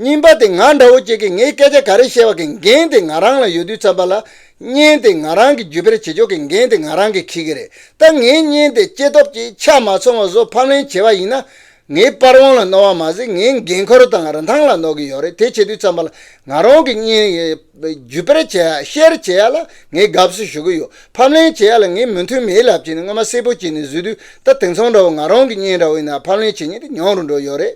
གཉིས་པ་དེ། ང་འདྲ་བོ་གཅིག་གིས་ངའི་སྐད་ཆ་ག་རེ་བཤད་པ་གི་འགན་དེ་ང་རང་ལ་ཡོད་དུས་ཙམ་པ་ལ། བརྙན་དེ་ང་རང་གིས་བརྒྱུད་སྤེལ་བྱེད་ཕྱོགས་ཀྱི་འགན་དེ་ང་རང་གིས་འཁྱེར་གྱི་རེད། ད་ངའི་བརྙན་དེ་སྐྱེ་སྟོབས་ཀྱིས་ཆ་མ་ཚང་བ་བཟོ་ཕབ་ལེན་བྱས་པ་ཡིན་ན། ངའི་པར་དབང་ལ་གནོད་པ་མ་ཟད་ངའི་འགན་ཁུར་དང་རིན་ཐང་ལ་གནོད་ཀྱི་ཡོད་རེད། དེ་བྱེད་དུས་ཙམ་པ་ལ་ང་རང་གི་བརྙན་བརྒྱུད་སྤེལ་བྱེད་ཡ་ཤེར་བྱེད་ཡ་ལ་ངས་དགའ་བསུ་ཞུ་གི་ཡོད། ཕབ་ལེན་བྱེད་ཡ་ལ་ངས་མོས་མཐུན་མེད་ལབ་བྱས་ནས་སྔོན་མ་གསལ་པོ་བྱས་ནས་བཟོས་དུས་ད་དེང་སང་འདྲ་བོ་ང་རང་གི་བརྙན་འདྲ་བོ་ཡིན་ན་ཕབ་ལེན་བྱེད་མཁན་དེ་ཉུང་རུ་འགྲོ་ཡོད་རེད།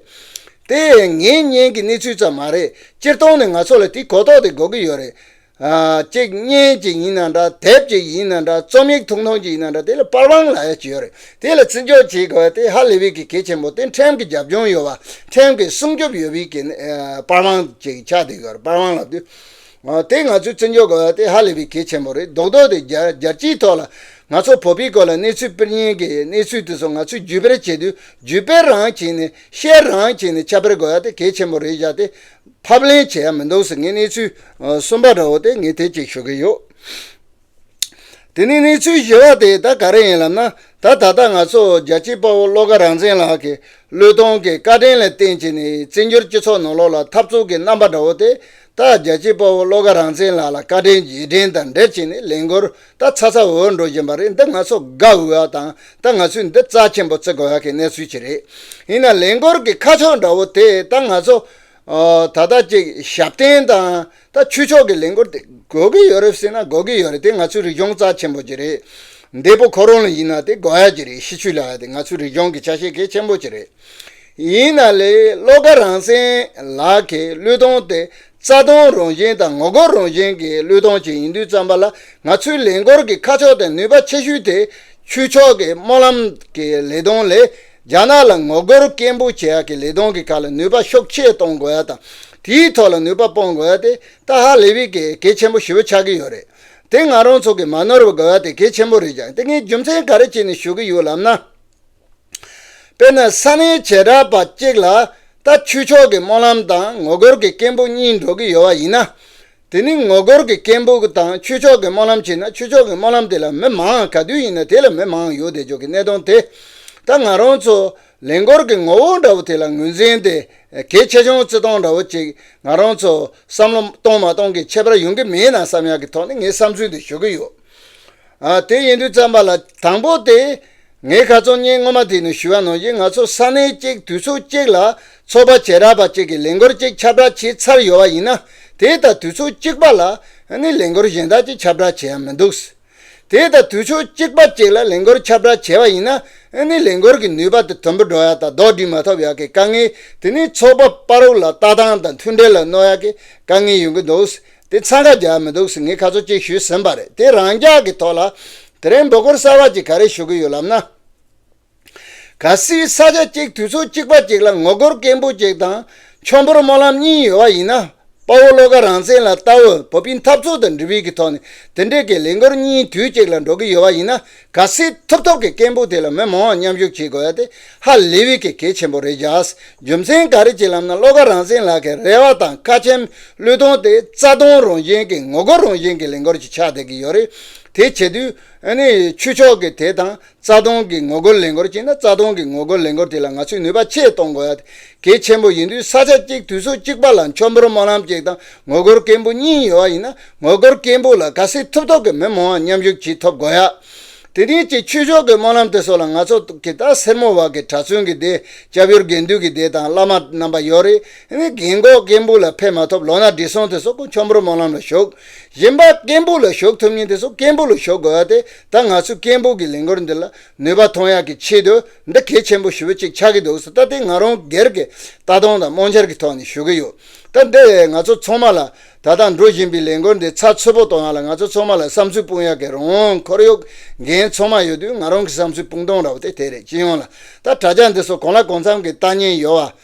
དེ་ངའི་བརྙན་གྱི་གནས་ཚུལ་ཙམ་མ་རེད། སྤྱིར་བཏང་ནས་ང་ཚོ་ལ་དེའི་གོ་རྟོགས་དེ་དགོས་ཀྱི་ཡོད་རེད། ཨ། གཅིག་བརྙན་གཅིག་ཡིན་ན་འདྲ། དེབ་གཅིག་ཡིན་ན་འདྲ། རྩོམ་ཡིག་ཐུང་ཐུང་གཅིག་ཡིན་ན་འདྲ། དེ་ལ་པར་དབང་ལབ་ཡ་གཅིག་ཡོད་རེད། དེ་ལ་བརྩི་འཇོག་བྱེད་དགོས་པ་དེ་ཧ་ལས་པའི་གི་གལ་ཆེན་པོ་དེ། ཁྲིམས་ཀྱི་རྒྱབ་ལྗོངས་ཡོད་པ། ཁྲིམས་ཀྱི་སྲུང་སྐྱོབ་ཡོད་པའི་གི་ཨ། པར་དབང་ཅིག་ཆགས་བསྡད་ཡོད་རེད། པར་དབང་ལབ་དུས། ཨ། དེ་ང་ཚོས་བརྩི་འཇོག་དགོས་པ་དེ་ཧ་ལས་པའི་གལ་ཆེན་པོ་རེད། རྡོག་རྡོག་དེ་རྒྱ་རྒྱལ་སྤྱིའི་ཐོག་ལ་ང་ཚོ་བོད་པའི་སྐོར་ལ་གནས་ཚུལ་སྤེལ་མཁན་གྱི་གནས་ཚུལ་དེ་ཚོ་ང་ཚོས་བརྒྱུད་སྤེལ་བྱེད་དུས་བརྒྱུད་སྤེལ་རང་བྱས་ནས་ཤེར་རང་བྱས་ནས་ཁྱབ་སྤེལ་དགོས་ཡ་དེ་གལ་ཆེན་པོ་རེད་བཞག་སྟེ། ཕབ་ལེན་བྱེད་ཡ་མི་འདུག་ཟེར་ངས་གནས་ཚུལ་ཨ། གསུམ་པ་འདྲ་བོ་དེ་ངས་དེ་གཅིག་ཞུ་གི་ཡོད། དེ་ནས་གནས་ཚུལ་བཞི་པ་དེ་ད་ག་རེ་ཡིན་ལབ་ན། ད་ད་ལྟ་ང་ཚོ་རྒྱལ་གཅེས་དཔའ་བོ་བློ་དགའ་རང་བཙན་ལགས་ཀྱི་བློས་གཏོང་གི་བཀའ་དྲིན་ལ་བརྟེན་བྱས་ནས་བཙན་བྱོལ་སྤྱི་ཚོགས་ནང་ལོགས་ལ་འཐབ་རྩོད་ཀྱི་རྣམ་པ་འདྲ་བོ་དེ། ད་རྒྱལ་གཅེས་དཔའ་བོ་བློ་དགའ་རང་བཙན་ལགས་ལ་བཀའ་དྲིན་རྗེས་དྲན་དང་འབྲེལ་བྱས་ནས་ལས་འགུལ་ད་ཚ་ཚ་འུར་འུར་འགྲོ་བཞིན་པ་རེད། འདི་ང་ཚོ་དགའ་འོས་པ་དང་ད་ང་ཚོས་འདི་རྩ་ཆེན་པོ་བརྩི་དགོས་ཡ་གི་གནས་ཚུལ་ཅིག་རེད། ཡིན་ན་ལས་འགུལ་གྱི་ཁ་ཕྱོགས་འདྲ་བོ་དེ་ད་ང་ཚོ། ཨ། ད་ལྟ་ཅིག་ཞབས་བརྟན་དང་ད་ཆོས་ཕྱོགས་ཀྱི་ལས་འགུལ་དེ་དགོས་ཀྱི་ཡོད་རེད་ཟེར་ན་དགོས་ཀྱི་ཡོད་རེད། དེ་ང་ཚོའི་རིག་གཞུང་རྩ་ཆེན་པོ་ཅིག་རེད། འདས་པོ་ཁོ་རང་ལ་ཡིན་ན་དེ་དགོས་ཡ་ཅིག་རེད། ཤི་ཆོས་ལབ་ཡ་དེ་ང་ཚོའི་རིག་གཞུང་གི་ཆ་ཤས་གལ་ཆེན་པོ་ཅིག་རེད། ཡིན་ན་ལས་བློ་དགའ་རང་བཙན་ལགས་ཀྱི་བློས་གཏོང་དེ་རྩ་དོན་རང་བཞིན་དང་ངོ་རྒོལ་རང་བཞིན་གྱི་བློས་གཏོང་ཅིག་ཡིན་དུས་ཙམ་པ་ལ་ང་ཚོའི་ལས་འགུལ་གྱི་ཁ་ཕྱོགས་དང་ནུས་པ་ཆེ་ཤོས་དེ་ཆོས་ཕྱོགས་ཀྱི་སྨོན་ལམ་གྱི་ལས་དོན་ལས། རྒྱ་ནག་ལ་ངོ་རྒོལ་སྐད་འབོད་བྱེད་ཡག་གི་ལས་དོན་གྱི་ཁ་ལ་ནུས་པ་ཤུགས་ཆེ་གཏོང་དགོས་ཡ་དང་། དེའི་ཐོག་ལ་ནུས་པ་སྤུངས་དགོས་ཡ་དེ་ད་ཧ་ལས་པའི་གི་གལ་ཆེན་པོ་ཞེ་པོ་ཆགས་ཀྱི་ཡོད་རེད། དེ་ང་རང་ཚོ་གི་མ་ནོར་བ་དགོས་ཡ་དེ་གལ་ཆེན་པོ་རེད་ཀྱང་། དེ་ངས་རྒྱུ་མཚན་ག་རེ་བྱས་ནས་ཞུ་གི་ཡོད་ལབ་ན། དཔེར་ན་ས་གནས་བྱེ་བྲག་པ་གཅིག་ལ་ད་ཆོས་ཕྱོགས་ཀྱི་སྨོན་ལམ་དང་ངོ་རྒོལ་གྱི་སྐད་འབོད་གཉིས་འགྲོ་གི་ཡོད་པ་ཡིན་ན། དེ་ནི་ངོ་རྒོལ་གྱི་སྐད་འབོད་དང་ཆོས་ཕྱོགས་ཀྱི་སྨོན་ལམ་བྱས་ན་ཆོས་ཕྱོགས་ཀྱི་སྨོན་ལམ་དེ་ལ་མི་མང་ག་དུས་ཡིན་ན་དེ་ལ་མི་མང་ཡོད་བསྡད་ཆོག་གི་གནད་དོན་དེ། ད་ང་རང་ཚོ་ལས་འགུལ་གྱི་ངོ་བོ་འདྲ་བོ་དེ་ལ་ངོས་འཛིན་དེ་གལ་ཆེ་ཆུང་བརྩི་སྟངས་འདྲ་བོ་ཅིག་ང་རང་ཚོ་བསམ་བློ་གཏོང་མ་གཏོང་གི་ཁྱད་པར་ཡོང་གི་མེད་ན་བསམ་ཡག་གི་ཐོག་ནས་ངས་བསམ་ཚུལ་འདི་ཞུ་གི་ཡོད། ཨ། དེ་ཡིན་དུས་ཙམ་པ་ལ་དང་པོ་དེ། ངས་ཁ་སང་བརྙན་སྔོན་མ་དེ་ནས་ཞུས་པ་ནང་བཞིན་ང་ཚོ་ས་གནས་གཅིག་དུས་ཚོད་གཅིག་ལ་ཚོགས་པ་བྱེ་བྲག་པ་གཅིག་གིས་ལས་འགུལ་གཅིག་ཁྱབ་བསྒྲགས་བྱས་ཚར་ཡོད་པ་ཡིན་ན། དེ་ལྟར་དུས་ཚོད་གཅིག་པ་ལ་ནི་ལས་འགུལ་གཞན་དག་ཅིག་ཁྱབ་བསྒྲགས་བྱེད་ཡ་མི་འདུག་དེ་ལྟར་དུས་ཚོད་གཅིག་པ་གཅིག་ལ་ལས་འགུལ་ཁྱབ་བསྒྲགས་བྱས་པ་ཡིན་ན་ནི་ལས་འགུལ་གྱི་ནུས་པ་དེ་དུམ་བུ་འགྲོ་ཡ་དང་ལྡོག་འགྲིལ་མ་ཐུབ་ཡ་གི་དཀའ་ངལ། དེ་ནི་ཚོགས་པ་བར་དུ་ལ་ལྟ་སྟངས་དང་མཐུན་འབྲེལ་ལ་གནོད་ཡ་གི་དཀའ་ངལ་ཡོང་གི་འདུག་དེ་འཚང་ཁ་རྒྱག་མི་འདུག་ཟེར་ངས་ཁ་ཚོ་གཅིག་ཞུས་ཟིན་པ་རེད། དེ་རང་འཇགས་ཀྱི་ཐོག་ལ་དེ་རིང་འབོད་སྐུལ་གསར་པ་ཅིག་ག་རེ་ཞུ་གི་ཡོད་ལབ་ན། གལ་སྲིད་ས་ཆ་གཅིག་དུས་ཚོད་གཅིག་པ་གཅིག་ལ་ངོ་རྒོལ་སྐད་འབོད་གཅིག་དང་མཆོད་འབུལ་སྨོན་ལམ་གཉིས་ཡོད་པ་ཡིན་ན། དཔའ་བོ་བློ་དགའ་རང་བཙན་ལ་ལྟ་བུ་བོད་པའི་འཐབ་རྩོད་དང་འབྲེལ་བའི་གི་ཐོག་ནས་དེ་འདྲའི་གི་ལས་འགུལ་གཉིས་དུས་གཅིག་ལ་འགྲོ་གི་ཡོད་པ་ཡིན་ན། གལ་སྲིད་ཐུབ་ཐུབ་ཀྱི་སྐད་འབོད་དེ་ལ་མི་མང་བ་མཉམ་ཞུགས་བྱེད་དགོས་ཡ་དེ་ཧ་ལས་པའི་གི་གལ་ཆེན་པོ་རེད་བཞག་རྒྱུ་མཚན་ག་རེ་ཅིག་ལབ་ན་བློ་དགའ་རང་བཙན་ལགས་ཀྱི་རེ་བ་དང་བཀའ་ཆེམས་བློས་གཏོང་དེ་རྩ་དོན་རང་བཞིན་གྱི་ངོ་རྒོལ་རང་བཞིན་གྱི་ལས་འགུལ་ཅིག་ཆགས་བསྡད་ཀྱི་ཡོད་རེད། དེ་བྱེད་དུས་ཨ་ནི་ཆོས་ཕྱོགས་ཀྱི་དེ་དང་རྩ་དོན་གྱི་ངོ་རྒོལ་ལས་འགུལ་བྱས་ན་རྩ་དོན་གྱི་ངོ་རྒོལ་ལས་འགུལ་དེ་ལ་ང་ཚོས་ནུས་པ་ཆེ་གཏོང་དགོས་ཡ་དེ་གལ་ཆེན་པོ་ཡིན་དུས་ས་ཆ་གཅིག་དུས་ཚོད་གཅིག་པ་ལ་མཆོད་འབུལ་སྨོན་ལམ་གཅིག་དང་ངོ་རྒོལ་སྐད་འབོད་གཉིས་ཡོད་པ་ཡིན་ན་ངོ་རྒོལ་སྐད་འབོད་ལ་གལ་སྲིད་ཐུབ་ཐུབ་ཀྱི་མི་མང་བ་མཉམ་ཞུགས་བྱེད་ཐུབ་དགོས་ཡ། དེ་རིང་གི་ཆོས་ཕྱོགས་ཀྱི་སྨོན་ལམ་དེ་ཚོ་ལ་ང་ཚོ་གི་ད་སེར་མོ་བ་གི་གྲྭ་བཙུན་གྱི་སྡེ་སྐྱབས་ཡུལ་དགེ་འདུན་གྱི་སྡེ་དང་བླ་མ་རྣམ་པ་ཡོད་རེད། ཨ་ནི་རྒན་གོག་སྐད་འབོད་ལ་ཕེབས་མ་ཐུབ་ལོ་ན་བགྲེས་སོང་དེ་ཚོ་ཀུན་མཆོད་འབུལ་སྨོན་ལམ་ལ་ཞུགས། གཞན་པ་སྐད་འབོད་ལ་ཞུགས་ཐུབ་མཁན་དེ་ཚོ་སྐད་འབོད་ལ་ཞུགས་དགོས་ཡ་དེ་ད་ང་ཚོས་སྐད་འབོད་ཀྱི་ལས་འགུལ་འདི་ལ་ནུས་པ་ཐོན་ཡག་གི་ཆེད་དུ་འདི་གལ་ཆེན་པོ་ཞེ་པོ་ཅིག་ཆགས་ཀྱི་འདུག་ཟེར། ད་དེ་ང་རང་སྒེར་གྱི་ལྟ་སྟངས་དང་རྨོངས་འཆར་གྱི་ཐོག་ནས་ཞུ་གི་ཡོད། ད་འདི་ང་ཚོ་ཚང་མ་ལ་ད་ལྟ་འགྲོ་བཞིན་པའི་ལས་འགུལ་འདི་ཚགས་ཚུད་པོ་གཏོང་ཡག་ལ་ང་ཚོ་ཚང་མ་ལ་བསམ་ཚུལ་སྤུངས་ཡག་གི་རང་དབང་ཁོར་ཡུག་འགན་ཚང་མ་ཡོད་དུས་ང་རང་གི་བསམ་ཚུལ་སྤུངས་སྟངས་འདྲ་བོ་དེ་དེ་རེད། སྤྱི་ཡོངས་ལ་ད་དྲ་རྒྱ་འདི་ཚོ་གང་ལ་གང་འཚམ་གྱི་ལྟ་ཉན་ཡོད་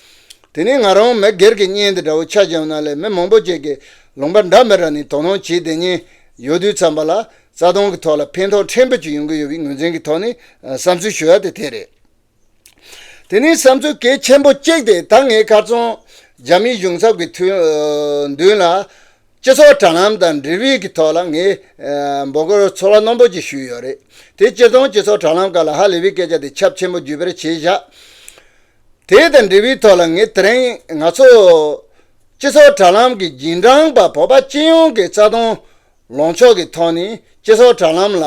བ། དེ་ནས་ང་རང་མི་སྒེར་གྱི་བརྙན་འདི་འདྲ་བོ་ཆ་བཞག་ན་ལས་མི་མང་པོ་ཅིག་གིས་ལུང་པ་འདྲ་མི་འདྲ་ནས་དོ་སྣང་བྱེད་བསྡད་མཁན་ཡོད་དུས་ཙམ་པ་ལ་རྩ་དོན་གྱི་ཐོག་ལ་ཕན་ཐོགས་ཕྲན་བུ་ཅིག་ཡོང་གི་ཡོད་པའི་ངོས་འཛིན་གྱི་ཐོག་ནས་ཨ་བསམ་ཚུལ་ཞུ་ཡ་དེ་དེ་རེད། དེ་ནས་བསམ་ཚུལ་གལ་ཆེན་པོ་གཅིག་དེ་ད་ངས་ཁ་སང་རྒྱ་མིའི་གཞུང་ཚབ་ཀྱི་ཐུ་ཨ་མདུན་ལ་སྤྱི་ཚོགས་དྲ་ལམ་དང་འབྲེལ་བའི་གི་ཐོག་ལ་ངས་ཨ་འབོད་སྐུལ་ཚོར་བ་རྣོན་པོ་ཅིག་ཞུས་ཡོད་རེད། དེ་སྤྱིར་བཏང་སྤྱི་ཚོགས་དྲ་ལམ་སྒང་ལ་ཧ་ལས་པའི་སྐད་ཆ་དེ་ཁྱབ་ཆེན་པོ་བརྒྱུད་སྤེལ་བྱས་བཞག་དེ་དང་འབྲེལ་བའི་ཐོག་ལ་ངས་དེ་རིང་ང་ཚོ་སྤྱི་ཚོགས་དྲ་ལམ་གྱི་རྗེས་འབྲང་པ་བོད་པ་སྤྱི་ཡོངས་ཀྱི་རྩ་དོན་ལངས་ཕྱོགས་ཀྱི་ཐོག་ནས་སྤྱི་ཚོགས་དྲ་ལམ་ལ་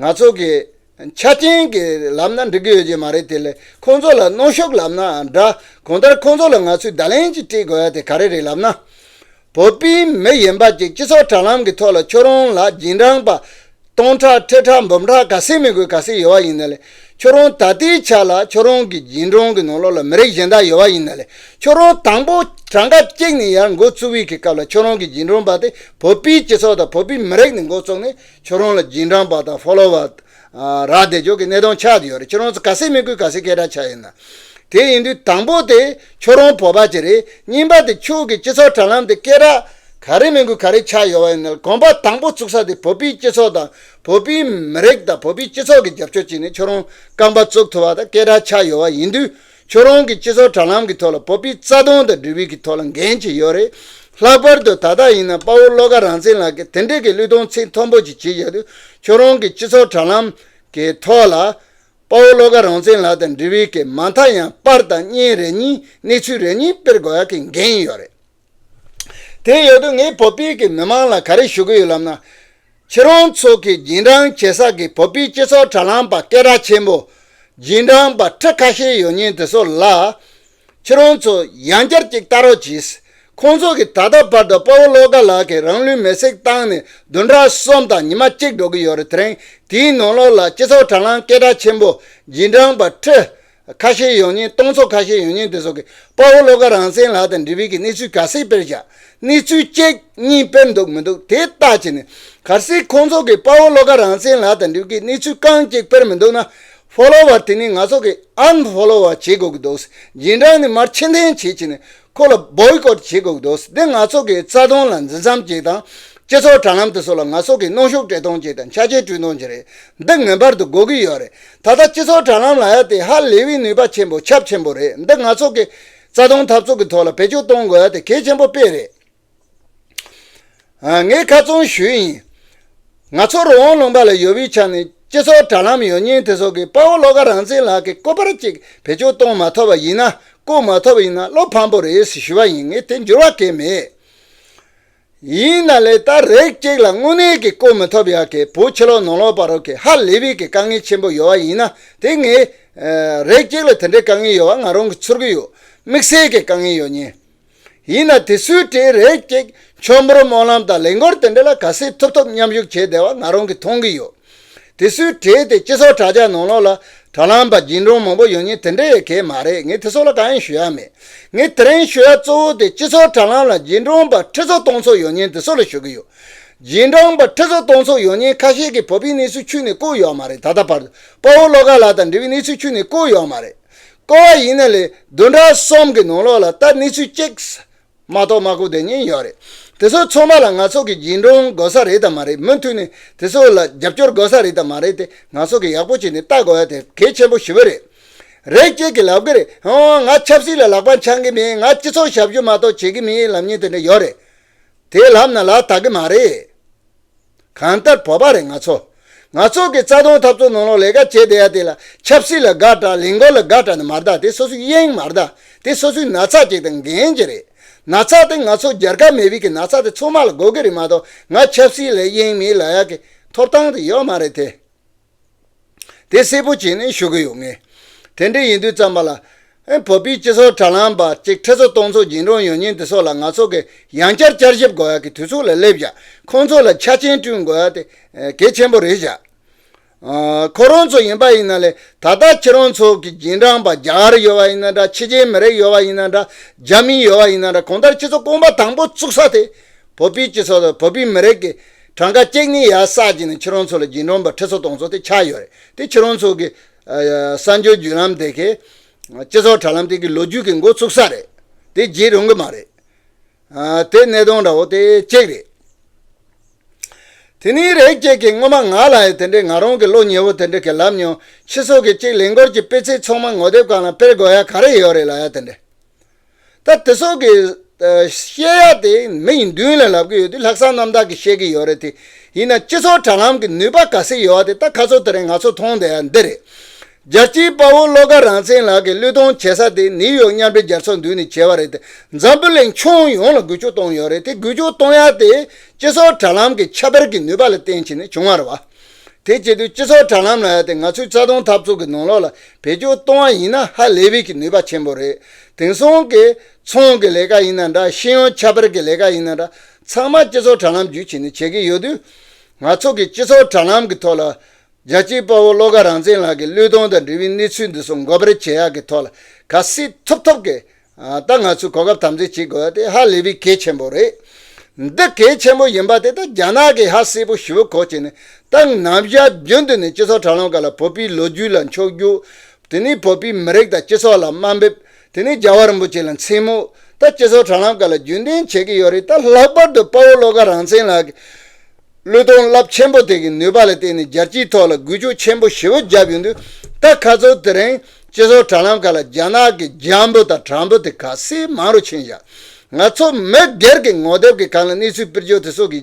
ང་ཚོ་གི་ ཆ་རྐྱེན་གྱི་ལབ་ན་འགྲིག་གི་ཡོད་ཀྱི་མ་རེད། དེ་ལས་ཁོང་ཚོ་ལ་གནོན་ཤུགས་ལབ་ན་འདྲ། གང་ལྟར་ཁོང་ཚོ་ལ་ང་ཚོས་བརྡ་ལན་ཅིག་སྤྲད་དགོས་ཡ་དེ་ག་རེ་རེད་ལབ་ན། བོད་པའི་མི་ཡིན་པ་ཅིག་སྤྱི་ཚོགས་དྲ་ལམ་གྱི་ཐོག་ལ་ཁྱོད་རང་ལ་རྗེས་འབྲང་པ་སྟོང་ཕྲག་ཁྲི་ཕྲག་འབུམ་ཕྲག་ག་ཚད་མི་དགོས་ག་ཚད་ཡོད་པ་ཡིན་ན་ལས། ཁྱོད་རང་ད་ལྟའི་ཆ་ལ་ཁྱོད་རང་གི་རྗེས་འབྲང་གི་ནང་ལོགས་ལ་མི་རིགས་གཞན་དག་ཡོད་པ་ཡིན་ན་ལས། ཁྱོད་རང་དང་པོ་གྲངས་ཀ་གཅིག་ནས་ཡར་འགོ་བཙུགས་པའི་གི་སྐབས་ལ་ཁྱོད་རང་གི་རྗེས་འབྲང་པ་དེ་བོད་པའི་སྤྱི་ཚོགས་དང་བོད་པའི་མི་རིགས་ནས་འགོ་བཙུགས་ནས་ཁྱོད་རང་ལ་རྗེས་འབྲང་པ་དང་ཕོ་ལོ་ཝར་རག་བསྡད་ཆོག་གི་གནས་སྟངས་ཆགས་བསྡད་ཡོད་རེད། ཁྱོད་རང་ཚོ་ག་ཚད་མི་དགོས་ག་ཚད་སྐད་གྲགས་ཆགས་ཡོད་ན། དེ་ཡིན་དུས་དང་པོ་དེ་ཁྱོད་རང་བོད་པ་ཅིག་རེད། གཉིས་པ་དེ་ཁྱོད་ཀྱི་སྤྱི་ཚོགས་དྲ་ལམ་དེ་སྐད་གྲགས་ག་རེ་མི་དགོས་ག་རེ་ཆགས་ཡོད་པ་ཡིན་ན་གོམ་པ་དང་པོ་བཙུགས་ས་དེ་བོད་པའི་སྤྱི་ཚོགས་དང་བོད་པའི་མི་རིགས་དང་བོད་པའི་སྤྱི་ཚོགས་ཀྱི་རྒྱབ་སྐྱོར་བྱས་ནས་ཁྱོད་རང་རྐང་པ་བཙུགས་ཐུབ་པ་དང་སྐད་གྲགས་ཆགས་ཡོད་པ་ཡིན་དུས། ཁྱོད་རང་གི་སྤྱི་ཚོགས་དྲ་ལམ་གྱི་ཐོག་ལ་བོད་པའི་རྩ་དོན་དང་འབྲེལ་བའི་གི་ཐོག་ལ་འགན་ཅིག་ཡོད་རེད། ལྷག་པར་དུ་ད་ལྟ་ཡིན་ན་དཔའ་བོ་བློ་དགའ་རང་བཙན་ལགས་ཀྱིས་དེ་འདྲའི་གི་བློས་གཏོང་ཚད་མཐོན་པོ་ཅིག་བྱེད་ཡོད་དུས། ཁྱོད་རང་གི་སྤྱི་ཚོགས་དྲ་ལམ་གྱི་ཐོག་ལ་དཔའ་བོ་བློ་དགའ་རང་བཙན་ལགས་དང་འབྲེལ་བའི་གི་མ་མཐའ་ཡང་པར་དང་བརྙན་རེ་གཉིས་གནས་ཚུལ་རེ་གཉིས་སྤེལ་དགོས་ཡ་གི་འགན་ཡོད་རེད། དེ་ཡོད་དུས་ངས་བོད་པའི་གི་མི་མང་ལ་ག་རེ་ཞུ་གི་ཡོད་ལབ་ན། ཁྱེད་རང་ཚོ་གི་རྗེས་འབྲང་བྱེད་ས་གི་བོད་པའི་སྤྱི་ཚོགས་དྲ་ལམ་པ་སྐད་གྲགས་ཆེན་པོ། རྗེས་འབྲང་པ་ཁྲི་ཁ་ཤས་ཡོད་མཁན་དེ་ཚོ་ལ། ཁྱེད་རང་ཚོ་ཡང་བསྐྱར་ཅིག་ལྟ་རོགས་གྱིས། ཁོང་ཚོ་གི་ད་ལྟ་བར་དུ་དཔའ་བོ་བློ་དགའ་ལགས་ཀྱིས་རང་ལུས་མེར་སྲེག་བཏང་ནས་བདུན་ཕྲག་གསུམ་དང་ཉི་མ་གཅིག་འགྲོ་གི་ཡོད་རེད། དེ་རིང་དེའི་ནང་ལོགས་ལ་སྤྱི་ཚོགས་དྲ་ལམ་སྐད་གྲགས་ཆེན་པོ་རྗེས་འབྲང་པ་ཁྲི། ཁ་ཤས་ཡོད་མཁན་སྟོང་ཚོ་ཁ་ཤས་ཡོད་མཁན་དེ་ཚོ་གིས་དཔའ་བོ་བློ་དགའ་རང་བཙན་ལགས་དང་འབྲེལ་བའི་གི་གནས་ཚུལ་ག་ཚད་སྤེལ་བཞག་གནས་ཚུལ་གཅིག་གཉིས་སྤེལ་འདུག་མི་འདུག་དེ་བལྟས་བྱས་ནས། གལ་སྲིད་ཁོང་ཚོ་གིས་དཔའ་བོ་བློ་དགའ་རང་བཙན་ལགས་དང་འབྲེལ་བའི་གི་གནས་ཚུལ་རྐང་གཅིག་སྤེལ་མི་འདུག་ན། ཕོ་ལོ་ཝར་དེ་ནི་ང་ཚོ་གིས་ཨན་ཕོ་ལོ་ཝར་བྱེད་དགོས་ཀྱི་འདུག་རྗེས་འབྲང་ནི་མར་ཕྱིར་འཐེན་བྱེད་བྱས་ནས། ཁོ་ལ་བོའི་ཀོཊ་བྱེད་དགོས་འདུག་འདི་ང་ཚོ་གི་རྩ་དོན་ལ་འཛིན་མཚམས་ཅིག་དང་། སྤྱི་ཚོགས་དྲ་ལམ་དེ་ཚོ་ལ་ང་ཚོ་གི་གནོན་ཤུགས་སྤྲད་སྟངས་ཅིག་དང་ཆ་རྐྱེན་བསྐྲུན་སྟངས་ཅིག་རེད། འདི་ངེས་པར་དུ་དགོས་ཀྱི་ཡོད་རེད། ད་ལྟ་སྤྱི་ཚོགས་དྲ་ལམ་ལབ་ཡ་དེ་ཧ་ལས་པའི་ནུས་པ་ཆེན་པོ་ཁྱབ་ཆེན་པོ་རེད། འདི་ང་ཚོ་གི་རྩ་དོན་འཐབ་རྩོད་ཀྱི་ཐོག་ལ་བེད་སྤྱོད་གཏོང་དགོས་ཡ་དེ་གལ་ཆེན་པོ་དཔེ་རེད། ཨ། ངས་ཁ་ཚོན་ཞུས་ཡིན། ང་ཚོ་རི་བོང་ལུང་པ་ལ་ཡོད་པའི་ཆ་ནས་སྤྱི་ཚོགས་དྲ་ལམ་ཡོད་མཁན་དེ་ཚོ་གིས་དཔའ་བོ་བློ་དགའ་རང་བཙན་ལགས་ཀྱི་སྐུ་པར་ཅིག་བེད་སྤྱོད་གཏོང་མ་ཐུབ་པ་ཡིན་ན། བཀོད་མ་ཐུབ་པ་ཡིན་ན་བློ་ཕམ་པོ་རེད་ཟེར་ཞུ་བ་ཡིན། ངས་དེ་འགྱུར་བ་གང་ཡང་མེད། ཡིན་ན་ལས་ད་རིགས་གཅིག་ལ་དངོས་གནས་ཀྱི་བཀོད་མི་ཐུབ་ཡག་གི་བོད་ཕྱི་ལོགས་ནང་ལོགས་བར་གྱི་ཧ་ལས་པའི་གི་དཀའ་ངལ་ཆེན་པོ་ཡོད་པ་ཡིན་ན། དེ་ངས་ཨ་རིགས་གཅིག་ལ་དེ་འདྲའི་དཀའ་ངལ་ཡོད་པ་ང་རང་གིས་ཚོར་གྱི་ཡོད། དམིགས་བསལ་གྱི་དཀའ་ངལ་ཡོད་མཁན། ཡིན་ན་དེ་ཚོའི་གྲས་རིགས་གཅིག་ཆོས་འབོར་སྨོན་ལམ་དང་ལས་འགུལ་དེ་འདྲ་ལ་ག་ཚད་ཐུབ་ཐུབ་མཉམ་ཞུགས་བྱས་བསྡད་པ་ང་རང་གིས་མཐོང་གི་ཡོད། དེ་ཚོའི་གྲས་དེ་སྤྱི་ཚོགས་དྲ་རྒྱ་ནང་ལོགས་ལ་དྲ་ལམ་པ་རྗེས་འབྲང་མང་པོ་ཡོད་མཁན་དེ་འདྲ་ཡང་གང་ཡང་མ་རེད། ངས་དེ་ཚོ་ལ་གང་ཡང་ཞུ་ཡ་མེད། ངས་དེ་རིང་ཞུ་ཡ་གཙོ་བོ་དེ་སྤྱི་ཚོགས་དྲ་ལམ་ལ་རྗེས་འབྲང་པ་ཁྲི་ཚོ་སྟོང་ཚོ་ཡོད་མཁན་དེ་ཚོ་ལ་ཞུ་གི་ཡོད། རྗེས་འབྲང་པ་ཁྲི་ཚོ་སྟོང་ཚོ་ཡོད་མཁན་ཁ་ཤས་ཀྱིས་བོད་པའི་གནས་ཚུལ་ཁྱོན་ནས་བཀོད་ཡོད་མ་རེད། ད་ལྟ་བར་དུ་དཔའ་བོ་བློ་དགའ་ལགས་དང་འབྲེལ་བའི་གནས་ཚུལ་ཁྱོན་ནས་བཀོད་ཡོད་མ་རེད། བཀོད་པ་ཡིན་ན་ལས་བདུན་ཕྲག་གསུམ་གྱི་ནང་ལོགས་ལ་ད་གནས་ཚུལ་གཅིག་མ་གཏོགས་མ་བཀོད་བསྡད་མཁན་ཡོད་རེད། དེ་ཚོ་ཚང་མ་ལ་ང་ཚོ་གི་རྗེས་འབྲང་དགོས་ས་རེད་དམ་མ་རེད། མུ་མཐུད་ནས་དེ་ཚོ་ལ་རྒྱབ་སྐྱོར་དགོས་ས་རེད་དམ་མ་རེད་དེ་ང་ཚོ་གི་ཡག་པོ་བྱས་ནས་ལྟ་དགོས་ཡ་དེ་གལ་ཆེན་པོ་ཞེ་པོ་རེད། རིགས་གཅིག་གིས་ལབ་གི་རེད། ཨོ། ང་ཆབ་སྲིད་ལ་ལག་པ་འཆང་གི་མིན། ང་སྤྱི་ཚོགས་ཞབས་ཞུ་མ་གཏོགས་བྱེད་ཀྱི་མིན་ལབ་མཁན་དེ་འདྲ་ཡོད་རེད། དེ་ལབ་ན་ལག་བསྟར་གི་མ་རེད། གང་ལྟར་བོད་པ་རེད་ང་ཚོ། ང་ཚོ་གི་རྩ་དོན་འཐབ་རྩོད་ནང་ལོགས་ལས་ཀ་བྱེད་བསྡད་ཡ་དེ་ལ་ཆབ་སྲིད་ལ་དགའ་དྲགས་ལས་འགུལ་ལ་དགའ་དྲགས་ནི་མ་རེད་ད། དེ་སོ་སོའི་དབྱིངས་མ་རེད་ད། དེ་སོ་སོའི་ན་ཚ་ཅིག་དང་འགན་ཅིག་རེད། ན་ཚ་དེ་ང་ཚོ་རྒྱལ་ཁབ་མེད་པའི་གི་ན་ཚ་དེ་ཚང་མ་ལ་དགོས་ཀྱི་རེད་མ་གཏོགས། ང་ཆབ་སྲིད་ལ་དབྱིངས་མེད་ལབ་ཡ་གི་ཐོབ་ཐང་དེ་ཡོད་མ་རེད་དེ། དེ་གསལ་པོ་བྱས་ནས་ཞུ་གི་ཡོད་ངས། དེ་འདྲ་ཡིན་དུས་ཙམ་པ་ལ། ཨེ། བོད་པའི་སྤྱི་ཚོགས་དྲ་ལམ་པ་གཅིག་ཁྲི་ཚོ་སྟོང་ཚོ་རྗེས་འབྲང་ཡོད་མཁན་དེ་ཚོ་ལ་ང་ཚོ་གི་ཡང་བསྐྱར་བསྐྱར་ཞིབ་དགོས་ཡ་གི་དུས་ཚོད་ལ་སླེབས་བཞག་ཁོང་ཚོ་ལ་ཆ་རྐྱེན་བསྐྲུན་དགོས་ཡ་དེ་གལ་ཆེན་པོ་རེད་བཞག་ཨ། ཁོ་རང་ཚོ་ཡིན་པ་ཡིན་ན་ལས་ད་ལྟ་ཁྱེད་རང་ཚོ་གི་རྗེས་འབྲང་པ་རྒྱ་གར་ཡོད་པ་ཡིན་ན་འདྲ། ཕྱི་རྒྱལ་མི་རིགས་ཡོད་པ་ཡིན་ན་འདྲ། རྒྱ་མི་ཡོད་པ་ཡིན་ན་འདྲ། གང་ལྟར་སྤྱི་ཚོགས་རྐང་པ་དང་པོ་བཙུགས་ས་དེ་བོད་པའི་སྤྱི་ཚོགས་དང་བོད་པའི་མི་རིགས་ཀྱི་གྲངས་ཀ་གཅིག་ནས་ཡར་བསགས་ཀྱི་ནས་ཁྱེད་རང་ཚོ་ལ་རྗེས་འབྲང་པ་ཁྲི་ཚོ་སྟོང་ཚོ་དེ་ཆགས་ཡོད་རེད། དེ་ཁྱེད་རང་ཚོ་གི་ཨ། གསར་འགྱུར་བརྒྱུད་ལམ་དེ་གི་སྤྱི་ཚོགས་དྲ་ལམ་དེ་གི་ལོ་རྒྱུས་ཀྱི་འགོ་ཚུགས་ས་རེད། དེ་བརྗེད་རུང་གི་མ་རེད། ཨ། དེ་གནད་དོན་འདྲ་བོ་དེ་གཅིག་རེད། དེ་ནས་རིགས་གཅིག་གིས་སྔོན་མ་ང་ལ་ཡང་དེ་འདྲའི་ང་རང་གི་བློ་ཉེ་བོ་དེ་འདྲ་གིས་ལབ་མྱོང་། ཕྱི་སོག་གི་གཅིག་ལས་འགུལ་གྱི་སྤུས་ཚད་ཚང་མ་ངོ་དེབ་སྒང་ལ་སྤེལ་དགོས་ཡ་ག་རེ་ཡོད་རེད་ལབ་ཡ་དེ་འདྲ། ད་དེ་སོག་གི་ཨ། བཤད་ཡ་དེ་མི་ཡི་མདུན་ལ་ལབ་གི་ཡོད་དུས་ལྷག་བསམ་རྣམ་དག་གིས་བཤད་གི་ཡོད་རེད་དེ། ཡིན་ན་སྤྱི་ཚོགས་དྲ་ལམ་གྱི་ནུས་པ་ག་ཚད་ཡོད་པ་དེ་ད་ཁ་སང་དེ་རིང་ང་ཚོ་མཐོང་བསྡད་ཡ་འདི་རེད། རྒྱལ་གཅེས་དཔའ་བོ་བློ་དགའ་རང་བཙན་ལགས་ཀྱིས་བློས་གཏོང་བྱེད་ས་དེ་ནིའུ་ཡོག་མཉམ་འབྲེལ་རྒྱལ་ཚོགས་མདུན་ནས་བྱས་པ་རེད་དེ། འཛམ་བུ་གླིང་ཁྱོན་ཡོངས་ལ་འགུལ་སྐྱོད་གཏོང་ཡོད་རེད་དེ། འགུལ་སྐྱོད་གཏོང་ཡ་དེ་སྤྱི་ཚོགས་དྲ་ལམ་གྱི་ཁྱད་པར་གྱི་ནུས་པ་ལ་བརྟེན་བྱས་ནས་བྱུང་བ་རེད་བ། དེ་བྱེད་དུས་སྤྱི་ཚོགས་དྲ་ལམ་ལ་ཡ་དེ་ང་ཚོའི་རྩ་དོན་འཐབ་རྩོད་ཀྱི་ནང་ལོགས་ལ་བེད་སྤྱོད་གཏོང་བ་ཡིན་ན་ཧ་ལས་པའི་གི་ནུས་པ་ཆེན་པོ་རེད། དེང་སང་གི་ཚོང་གི་ལས་ཀ་ཡིན་ན་འདྲ། ཤེས་ཡོན་ཁྱད་པར་གྱི་ལས་ཀ་ཡིན་ན་འདྲ། ཚང་མ་སྤྱི་ཚོགས་དྲ་ལམ་བརྒྱུད་བྱས་ནས་བྱེད་ཀྱི་ཡོད་དུས། ང་ཚོ་གི་སྤྱི་ཚོགས་དྲ་ལམ་གྱི་ཐོག་ལ་རྒྱལ་གཅེས་དཔའ་བོ་བློ་དགའ་རང་བཙན་ལགས་ཀྱི་བློས་གཏོང་དང་འབྲེལ་བའི་གནས་ཚུལ་འདི་ཚོ་འགོད་པར་བྱེད་ཡག་གི་ཐོག་ལ་ག་སྲིད་ཐུབ་ཐུབ་ཀྱི། ཨ། ད་ང་ཚོས་གོ་སྐབས་དམ་འཛིན་བྱེད་དགོས་པ་དེ་ཧ་ལས་པའི་གལ་ཆེན་པོ་རེད། འདི་གལ་ཆེན་པོ་ཡིན་པ་དེ་ད་རྒྱ་ནག་གིས་ཧ་གསལ་པོ་ཞེ་པོ་གོ་བྱས་ནས། ད་ནམ་ཞག་རྒྱུན་དུ་ནས་སྤྱི་ཚོགས་དྲ་ལམ་སྒང་ལ་བོད་པའི་ལོ་རྒྱུས་ལ་འཁྱོག་རྒྱུ། དེ་ནས་བོད་པའི་མི་རིགས་དང་སྤྱི་ཚོགས་ལ་དམའ་འབེབས། དེ་ནས་རྒྱལ་བ་རིན་པོ་ཆེ་ལ་མཚན་སྨོད། ད་སྤྱི་ཚོགས་དྲ་ལམ་སྒང་ལ་རྒྱུན་ལྡན་བྱེད་ཀྱི་ཡོད་རེད། ད་ལྷག་པར་དུ་དཔའ་བོ་བློ་དགའ་རང་བཙན་ལགས་ཀྱིས་བློས་གཏོང་རླབས་ཆེན་པོ་དེ་གི་ནུས་པ་ལ་བརྟེན་ནས་རྒྱལ་སྤྱིའི་ཐོག་ལ་འགུལ་སྐྱོད་ཆེན་པོ་ཞེ་པོ་བརྒྱབ་ཡོང་དུས། ད་ཁ་སང་དེ་རིང་སྤྱི་ཚོགས་དྲ་ལམ་སྒང་ལ་རྒྱ་ནག་གི་རྒྱ་འབོད་དང་དྲག་འབོད་དེ་ག་ཚད་མང་རུ་ཕྱིན་བཞག་ང་ཚོ་མི་སྒེར་གྱི་ངོ་དེབ་ཀྱི་སྒང་ལ་གནས་ཚུལ་སྤེལ་རྒྱུ་དེ་ཚོ་གི་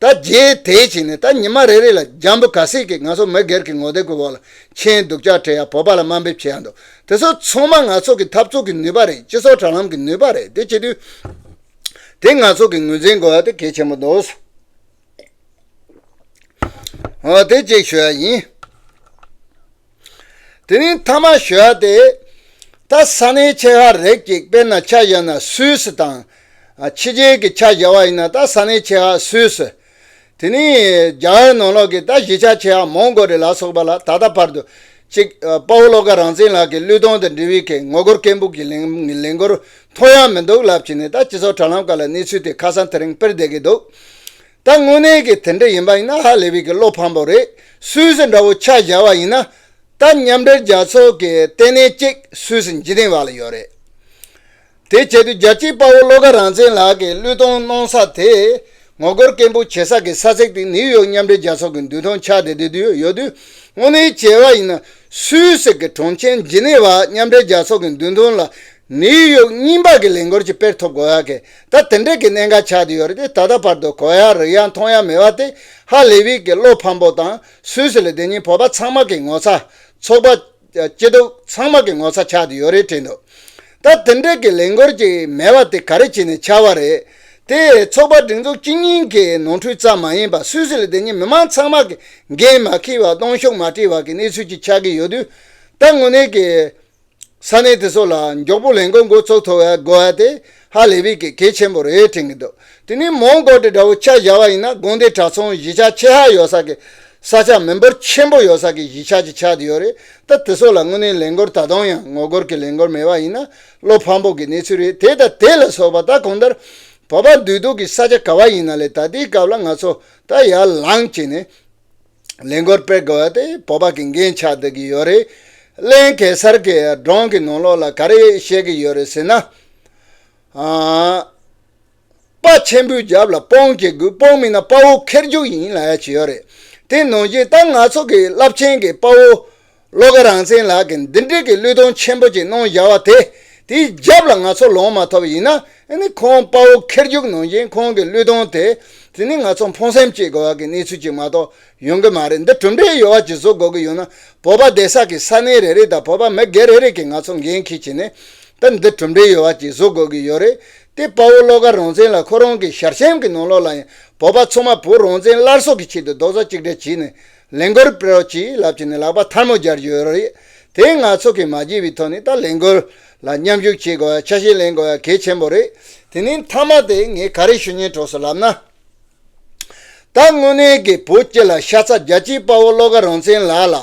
ད་རྗེས་དེད་བྱས་ནས་ད་ཉི་མ་རེ་རེ་ལ་རྒྱ་འབོད་ག་ཚད་ཀྱིས་ང་ཚོ་མི་སྒེར་གྱི་ངོ་དེབ་ཀྱི་འོག་ལ་མཆན་སྡུག་ཅག་བྲིས་ཡ། བོད་པ་ལ་དམའ་འབེབས་བྱེད་ཡ་འདུག་དེ་ཚོ་ཚང་མ་ང་ཚོ་གི་འཐབ་རྩོད་ཀྱི་ནུས་པ་རེད། སྤྱི་ཚོགས་དྲ་ལམ་གྱི་ནུས་པ་རེད། དེ་བྱེད་དུས་དེ་ང་ཚོ་གི་ངོས་འཛིན་དགོས་ཡ་དེ་གལ་ཆེན་པོ་འདུག་འོ། དེ་གཅིག་ཞུ་ཡ་ཡིན། དེ་ནས་མཐའ་མ་ཞུ་ཡ་དེ། ད་ས་གནས་ཆེ་ཁག་རིགས་གཅིག་དཔེར་ན་ཆ་བཞག་ན་སུད་སི་དང་། ཨ། ཕྱི་རྒྱལ་གྱི་ཆ་བཞག་པ་ཡིན་ན་ད་ས་གནས་ཆེ་ཁག་སུད་སི། དེ་ནས་རྒྱ་གར་ནང་ལོགས་ཀྱི་ད་གཞིས་ཆགས་ཆེ་ཁག་མོན་གྷོ་རེད་ལ་སོགས་པ་ལ་ད་ལྟ་བར་དུ་གཅིག་ཨ། དཔའ་བོ་བློ་དགའ་རང་བཙན་ལགས་ཀྱི་བློས་གཏོང་དང་འབྲེལ་བའི་གི་ངོ་རྒོལ་སྐད་འབོད་ཀྱི་ལས་ལས་འགུལ་མཐོང་ཡ་མི་འདུག་ལབ་བྱས་ནས། ད་སྤྱི་ཚོགས་དྲ་ལམ་སྒང་ལ་གནས་ཚུལ་དེ་ཁ་སང་དེ་རིང་སྤེལ་བསྡད་ཀྱི་འདུག་ད་དངོས་གནས་ཀྱི་དེ་འདྲ་ཡིན་པ་ཡིན་ན་ཧ་ལས་པའི་གི་བློ་ཕམ་པོ་རེད། སུད་སི་འདྲ་བོ་ཆ་བཞག་པ་ཡིན་ན། ད་མཉམ་འབྲེལ་རྒྱལ་ཚོགས་ཀྱི་ལྟེ་གནས་གཅིག་སུད་སི་ཇི་ནི་ཝ་ལ་ཡོད་རེད། དེ་བྱེད་དུས་རྒྱལ་གཅེས་དཔའ་བོ་བློ་དགའ་རང་བཙན་ལགས་ཀྱིས་བློས་གཏོང་གནང་ས་དེ། ངོ་རྒོལ་སྐད་འབོད་བྱེད་ས་གི་ས་ཚིགས་དེ་ནིའུ་ཡོག་མཉམ་འབྲེལ་རྒྱལ་ཚོགས་ཀྱི་མདུན་ཐང་ཆགས་བསྡད་དུས་ཡོད་དུས། དངོས་གནས་བྱས་པ་ཡིན་ན་སུད་སི་གི་གྲོང་ཁྱེར་ཇི་ནི་ཝ་མཉམ་འབྲེལ་རྒྱལ་ཚོགས་ཀྱི་མདུན་ཐང་ལ་ནིའུ་ཡོག་རྙིང་པ་གི་ལས་འགུལ་ཅིག་སྤེལ་ཐུབ་དགོས་ཡ་གི་ད་དེ་འདྲ་གི་གནད་འགག་ཆགས་བསྡད་ཡོད་རེད་དེ། ད་ལྟ་བར་དུ་གོ་ཡ་རིག་ཡ་མཐོང་ཡ་མེད་པ་དེ་ཧ་ལས་པའི་གི་བློ་ཕམ་པོ་དང་། སུད་སི་ལ་བསྡད་མཁན་བོད་པ་ཚང་མ་གི་ངོ་ཚ། ཚོགས་པ་སྐྱིད་སྡུག་ཚང་མ་གི་ངོ་ཚ་ཆགས་བསྡད་ཡོད་རེད་དྲན་འདུག་ད་དེ་འདྲ་གི་ལས་འགུལ་ཅིག་མེད་པ་དེ་ག་རེ་བྱས་ནས་ཆགས་པ་རེད། དེ་ཚོགས་པ་སྒྲིག་འཛུགས་སྤྱི་གཉིས་ཀྱི་ནོར་འཁྲུལ་ཙམ་མ་ཡིན་པར་སུད་སི་ལ་བསྡད་མཁན་མི་མང་ཚང་མ་གི་འགན་མ་འཁྱེར་བ། གཏོང་ཤུགས་མ་སྤྲད་པ་གི་གནས་ཚུལ་ཅིག་ཆགས་ཀྱི་ཡོད་དུས། ད་དངོས་གནས་ཀྱི་ས་གནས་དེ་ཚོ་ལ་མགྱོགས་པོ་ལས་འགུལ་འགོ་ཚུགས་ཐུབ་པ་དགོས་པ་དེ་ཧ་ལས་པའི་གི་གལ་ཆེན་པོ་རེད་དྲན་གྱི་འདུག་དེ་ནས་མོན་གྷོ་དེ་འདྲ་བོ་ཆ་བཞག་པ་ཡིན་ན་དགོན་སྡེ་གྲྭ་ཚང་གཞིས་ཆགས་ཆེ་ཧ་ཡོད་ས་གི་ས་ཆ་མི་འབོར་ཆེན་པོ་ཡོད་ས་གི་གཞིས་ཆགས་ཅིག་ཆགས་བསྡད་ཡོད་རེད། ད་དེ་ཚོ་ལ་དངོས་གནས་ལས་འགུལ་ད་དུང་ཡང་ངོ་རྒོལ་གྱི་ལས་འགུལ་མེད་པ་ཡིན་ན་བློ་ཕམ་པོ་གི་གནས་ཚུལ་རེད། དེ་དང་དེ་ལ་སོགས་པ་ད་གང་ལྟར་བོད་པ་འདུས་སྡོད་ཀྱི་ས་ཆ་ག་བ་ཡིན་ན་ལས་ད་ལྟའི་སྐབས་ལ་ང་ཚོ་ད་ཡར་ལངས་བྱས་ནས་ལས་འགུལ་སྤེལ་དགོས་པ་དེ་བོད་པ་གི་འགན་ཆགས་བསྡད་ཀྱི་ཡོད་རེད། གླིང་གེ་སར་གྱི་སྒྲུང་གི་ནང་ལོགས་ལ་ག་རེ་བཤད་ཀྱི་ཡོད་རེད་ཟེར་ན། ཨ། དཔའ་ཆེན་པོའི་རྒྱབ་ལ་དཔུང་གི་དགོས། དཔུང་མེད་ན་དཔའ་བོ་ཁེར་རྒྱུག་ཡིན་ལབ་ཡ་ཅིག་ཡོད་རེད། དེ་ནང་བཞིན་ད་ང་ཚོ་གི་རླབས་ཆེན་གྱི་དཔའ་བོ་བློ་དགའ་རང་བཙན་ལགས་ཀྱིས་འདི་འདྲའི་གི་བློས་གཏོང་ཆེན་པོ་ཅིག་གནང་བཞག་པ་དེ། དེའི་རྒྱབ་ལ་ང་ཚོ་ལངས་མ་ཐུབ་ཡིན་ན། ཨ་ནི་ཁོང་དཔའ་བོ་ཁེར་རྒྱུག་ནང་བཞིན་ཁོང་གི་བློས་གཏོང་དེ། དེ་ནི་ང་ཚོ་ཕངས་སེམས་སྐྱེ་དགོས་པ་གི་གནས་ཚུལ་ཅིག་མ་གཏོགས་ཡོང་གི་མ་རེད། འདི་གྲུབ་འབྲས་ཡོད་པ་ཅིག་བཟོ་དགོས་ཀྱི་ཡོད་ན། བོད་པ་བསྡད་ས་གི་ས་གནས་རེ་རེ་དང་བོད་པ་མི་སྒེར་རེ་རེ་གིས་ང་ཚོ་འགན་འཁྱེར་བྱས་ནས། ད་འདི་གྲུབ་འབྲས་ཡོད་པ་ཅིག་བཟོ་དགོས་ཀྱི་ཡོད་རེད། དེ་དཔའ་བོ་བློ་དགའ་རང་བཙན་ལགས་ཁོ་རང་གི་ཞལ་ཆེམས་ཀྱི་ནང་ལོགས་ལ་ཡང་བོད་པ་ཚང་མ་བོད་རང་བཙན་སླར་གསོ་གི་ཆེད་དུ་རྡོག་རྩ་གཅིག་སྒྲིལ་བྱས་ནས་ལས་འགུལ་སྤེལ་རོགས་གྱིས་ལབ་བྱས་ནས་ལག་པ་ཐལ་མོ་སྦྱར་གྱི་ཡོད་རེད། དེ་ང་ཚོ་གིས་མ་བརྗེད་པའི་ཐོག་ནས་ད་ལས་འགུལ་ལ་མཉམ་ཞུགས་བྱེད་དགོས་ཡ། ཆ་ཤས་ལེན་དགོས་ཡ་གལ་ཆེན་པོ་རེད། དེ་ནས་མཐའ་མ་དེ་ངས་ག་རེ་ཞུ་སྙིང་འདོད་སོང་ལབ་ན། ད་དངོས་གནས་ཀྱི་བོད་སྤྱི་ལ་ཤ་ཚ། རྒྱལ་གཅེས་དཔའ་བོ་བློ་དགའ་རང་བཙན་ལགས་ལ་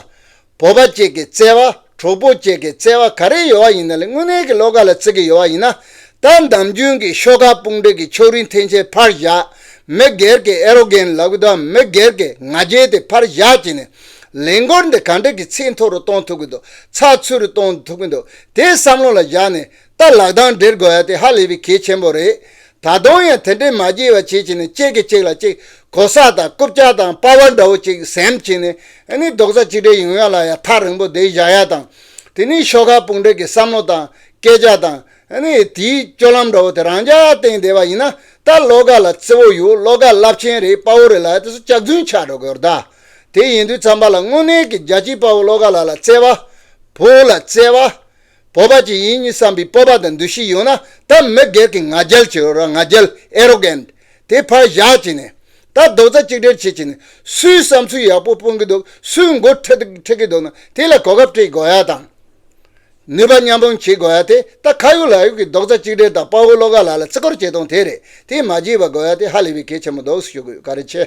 བོད་པ་བཅས་ཀྱི་བརྩེ་བ། གྲོགས་པོ་བཅས་ཀྱི་བརྩེ་བ་ག་རེ་ཡོད་པ་ཡིན་ན་ལས། དངོས་གནས་ཀྱི་བློ་དགའ་ལ་བརྩི་གི་ཡོད་པ་ཡིན་ན། ད་ནམ་རྒྱུན་གྱི་ཤོག་ཁག་དཔུང་སྒྲིག་གི་ཕྱོགས་རིས་འཐེན་འཁྱེར་ཕར་བཞག་མི་སྒེར་གྱི་ཨེ་རོ་གན་ལབ་གི་འདུག་མི་སྒེར་གྱི་ང་རྒྱལ་དེ་ཕར་བཞག་བྱས་ནས། ལས་འགུལ་འདི་ག་འདྲ་གི་ཚད་མཐོ་རུ་གཏོང་ཐུབ་ཀྱི་འདུག་ཚགས་ཚུད་རུ་གཏོང་ཐུབ་ཀྱི་འདུག་དེ་བསམ་བློ་ལ་བཞག་ནས་ད་ལག་གདང་སྦྲེལ་དགོས་ཡ་དེ་ཧ་ལས་པའི་གལ་ཆེན་པོ་རེད། ད་དུང་ཡང་དེ་འདྲའི་མ་བརྗེད་པ་བྱེད་བྱས་ནས་གཅིག་གིས་གཅིག་ལ་གཅིག་གོ་ས་དང་རྐུབ་བཀྱག་དང་པ་ཝར་འདྲ་བོ་ཅིག་ཟིན་བྱས་ནས། ཨ་ནི་རྡོག་རྩ་གཅིག་སྒྲིལ་ཡོང་ཡ་ལ་ཡ་ཐག་རིང་པོ་བསྡད་བཞག་ཡ་དང་། དེ་ནས་ཤོག་ཁག་དཔུང་སྒྲིག་གི་བསམ་བློ་དང་སྐད་ཆ་དང་། ཨ་ནི་དེའི་སྤྱོད་ལམ་འདྲ་བོ་དེ་རང་འཇགས་བསྟན་བསྡད་པ་ཡིན་ན། ད་བློ་དགའ་ལ་བརྩེ་བོ་ཡོད། བློ་དགའ་རླབས་ཆེན་རེད། དཔའ་བོ་རེད་ལབ་ཡ་དེ་ཚོ་སྐྱག་རྫུན་ཆགས་འགྲོ་གི་ཡོད་རེད་ད། དེ་ཡིན་དུས་ཙམ་པ་ལ་དངོས་གནས་ཀྱི་རྒྱལ་གཅེས་དཔའ་བོ་བློ་དགའ་ལགས་ལ་བརྩེ་བ། བོད་ལ་བརྩེ་བ། བོད་པ་ཅིག་ཡིན་བསམ་པའི་སྤོབས་པ་དང་འདུ་ཤེས་ཡོད་ན། ད་མི་སྒེར་གྱི་ང་རྒྱལ་ཅིག་ཡོད་ར། ང་རྒྱལ། ཨེ་རོ་གན་དེ་ཕར་བཞག་བྱས་ནས། ད་རྡོག་རྩ་གཅིག་སྒྲིལ་བྱེད་ཀྱི་ནི་སུའི་བསམ་ཚུལ་ཡག་པོ་སྤུངས་ཀྱི་འདུག་སུའི་མགོ་ཁྲིད་ཁྲིད་ཀྱི་འདུག་ན་དེ་ལ་གོ་སྐབས་སྤྲད་དགོས་ཡ་དང་། ནུས་པ་མཉམ་སྤུངས་བྱེད་དགོས་ཡ་དེ་ད་ཁ་ཡོད་ལག་ཡོད་ཀྱི་རྡོག་རྩ་གཅིག་སྒྲིལ་དང་དཔའ་བོ་བློ་དགའ་ལགས་ལ་བརྩི་བཀུར་བྱེད་སྟངས་དེ་རེད། དེ་མ་བརྗེད་པ་དགོས་ཡ་དེ་ཧ་ལས་པའི་གལ་ཆེན་པོ་འདུག་ཞུ་དགོས། བཀའ་དྲིན་ཆེ།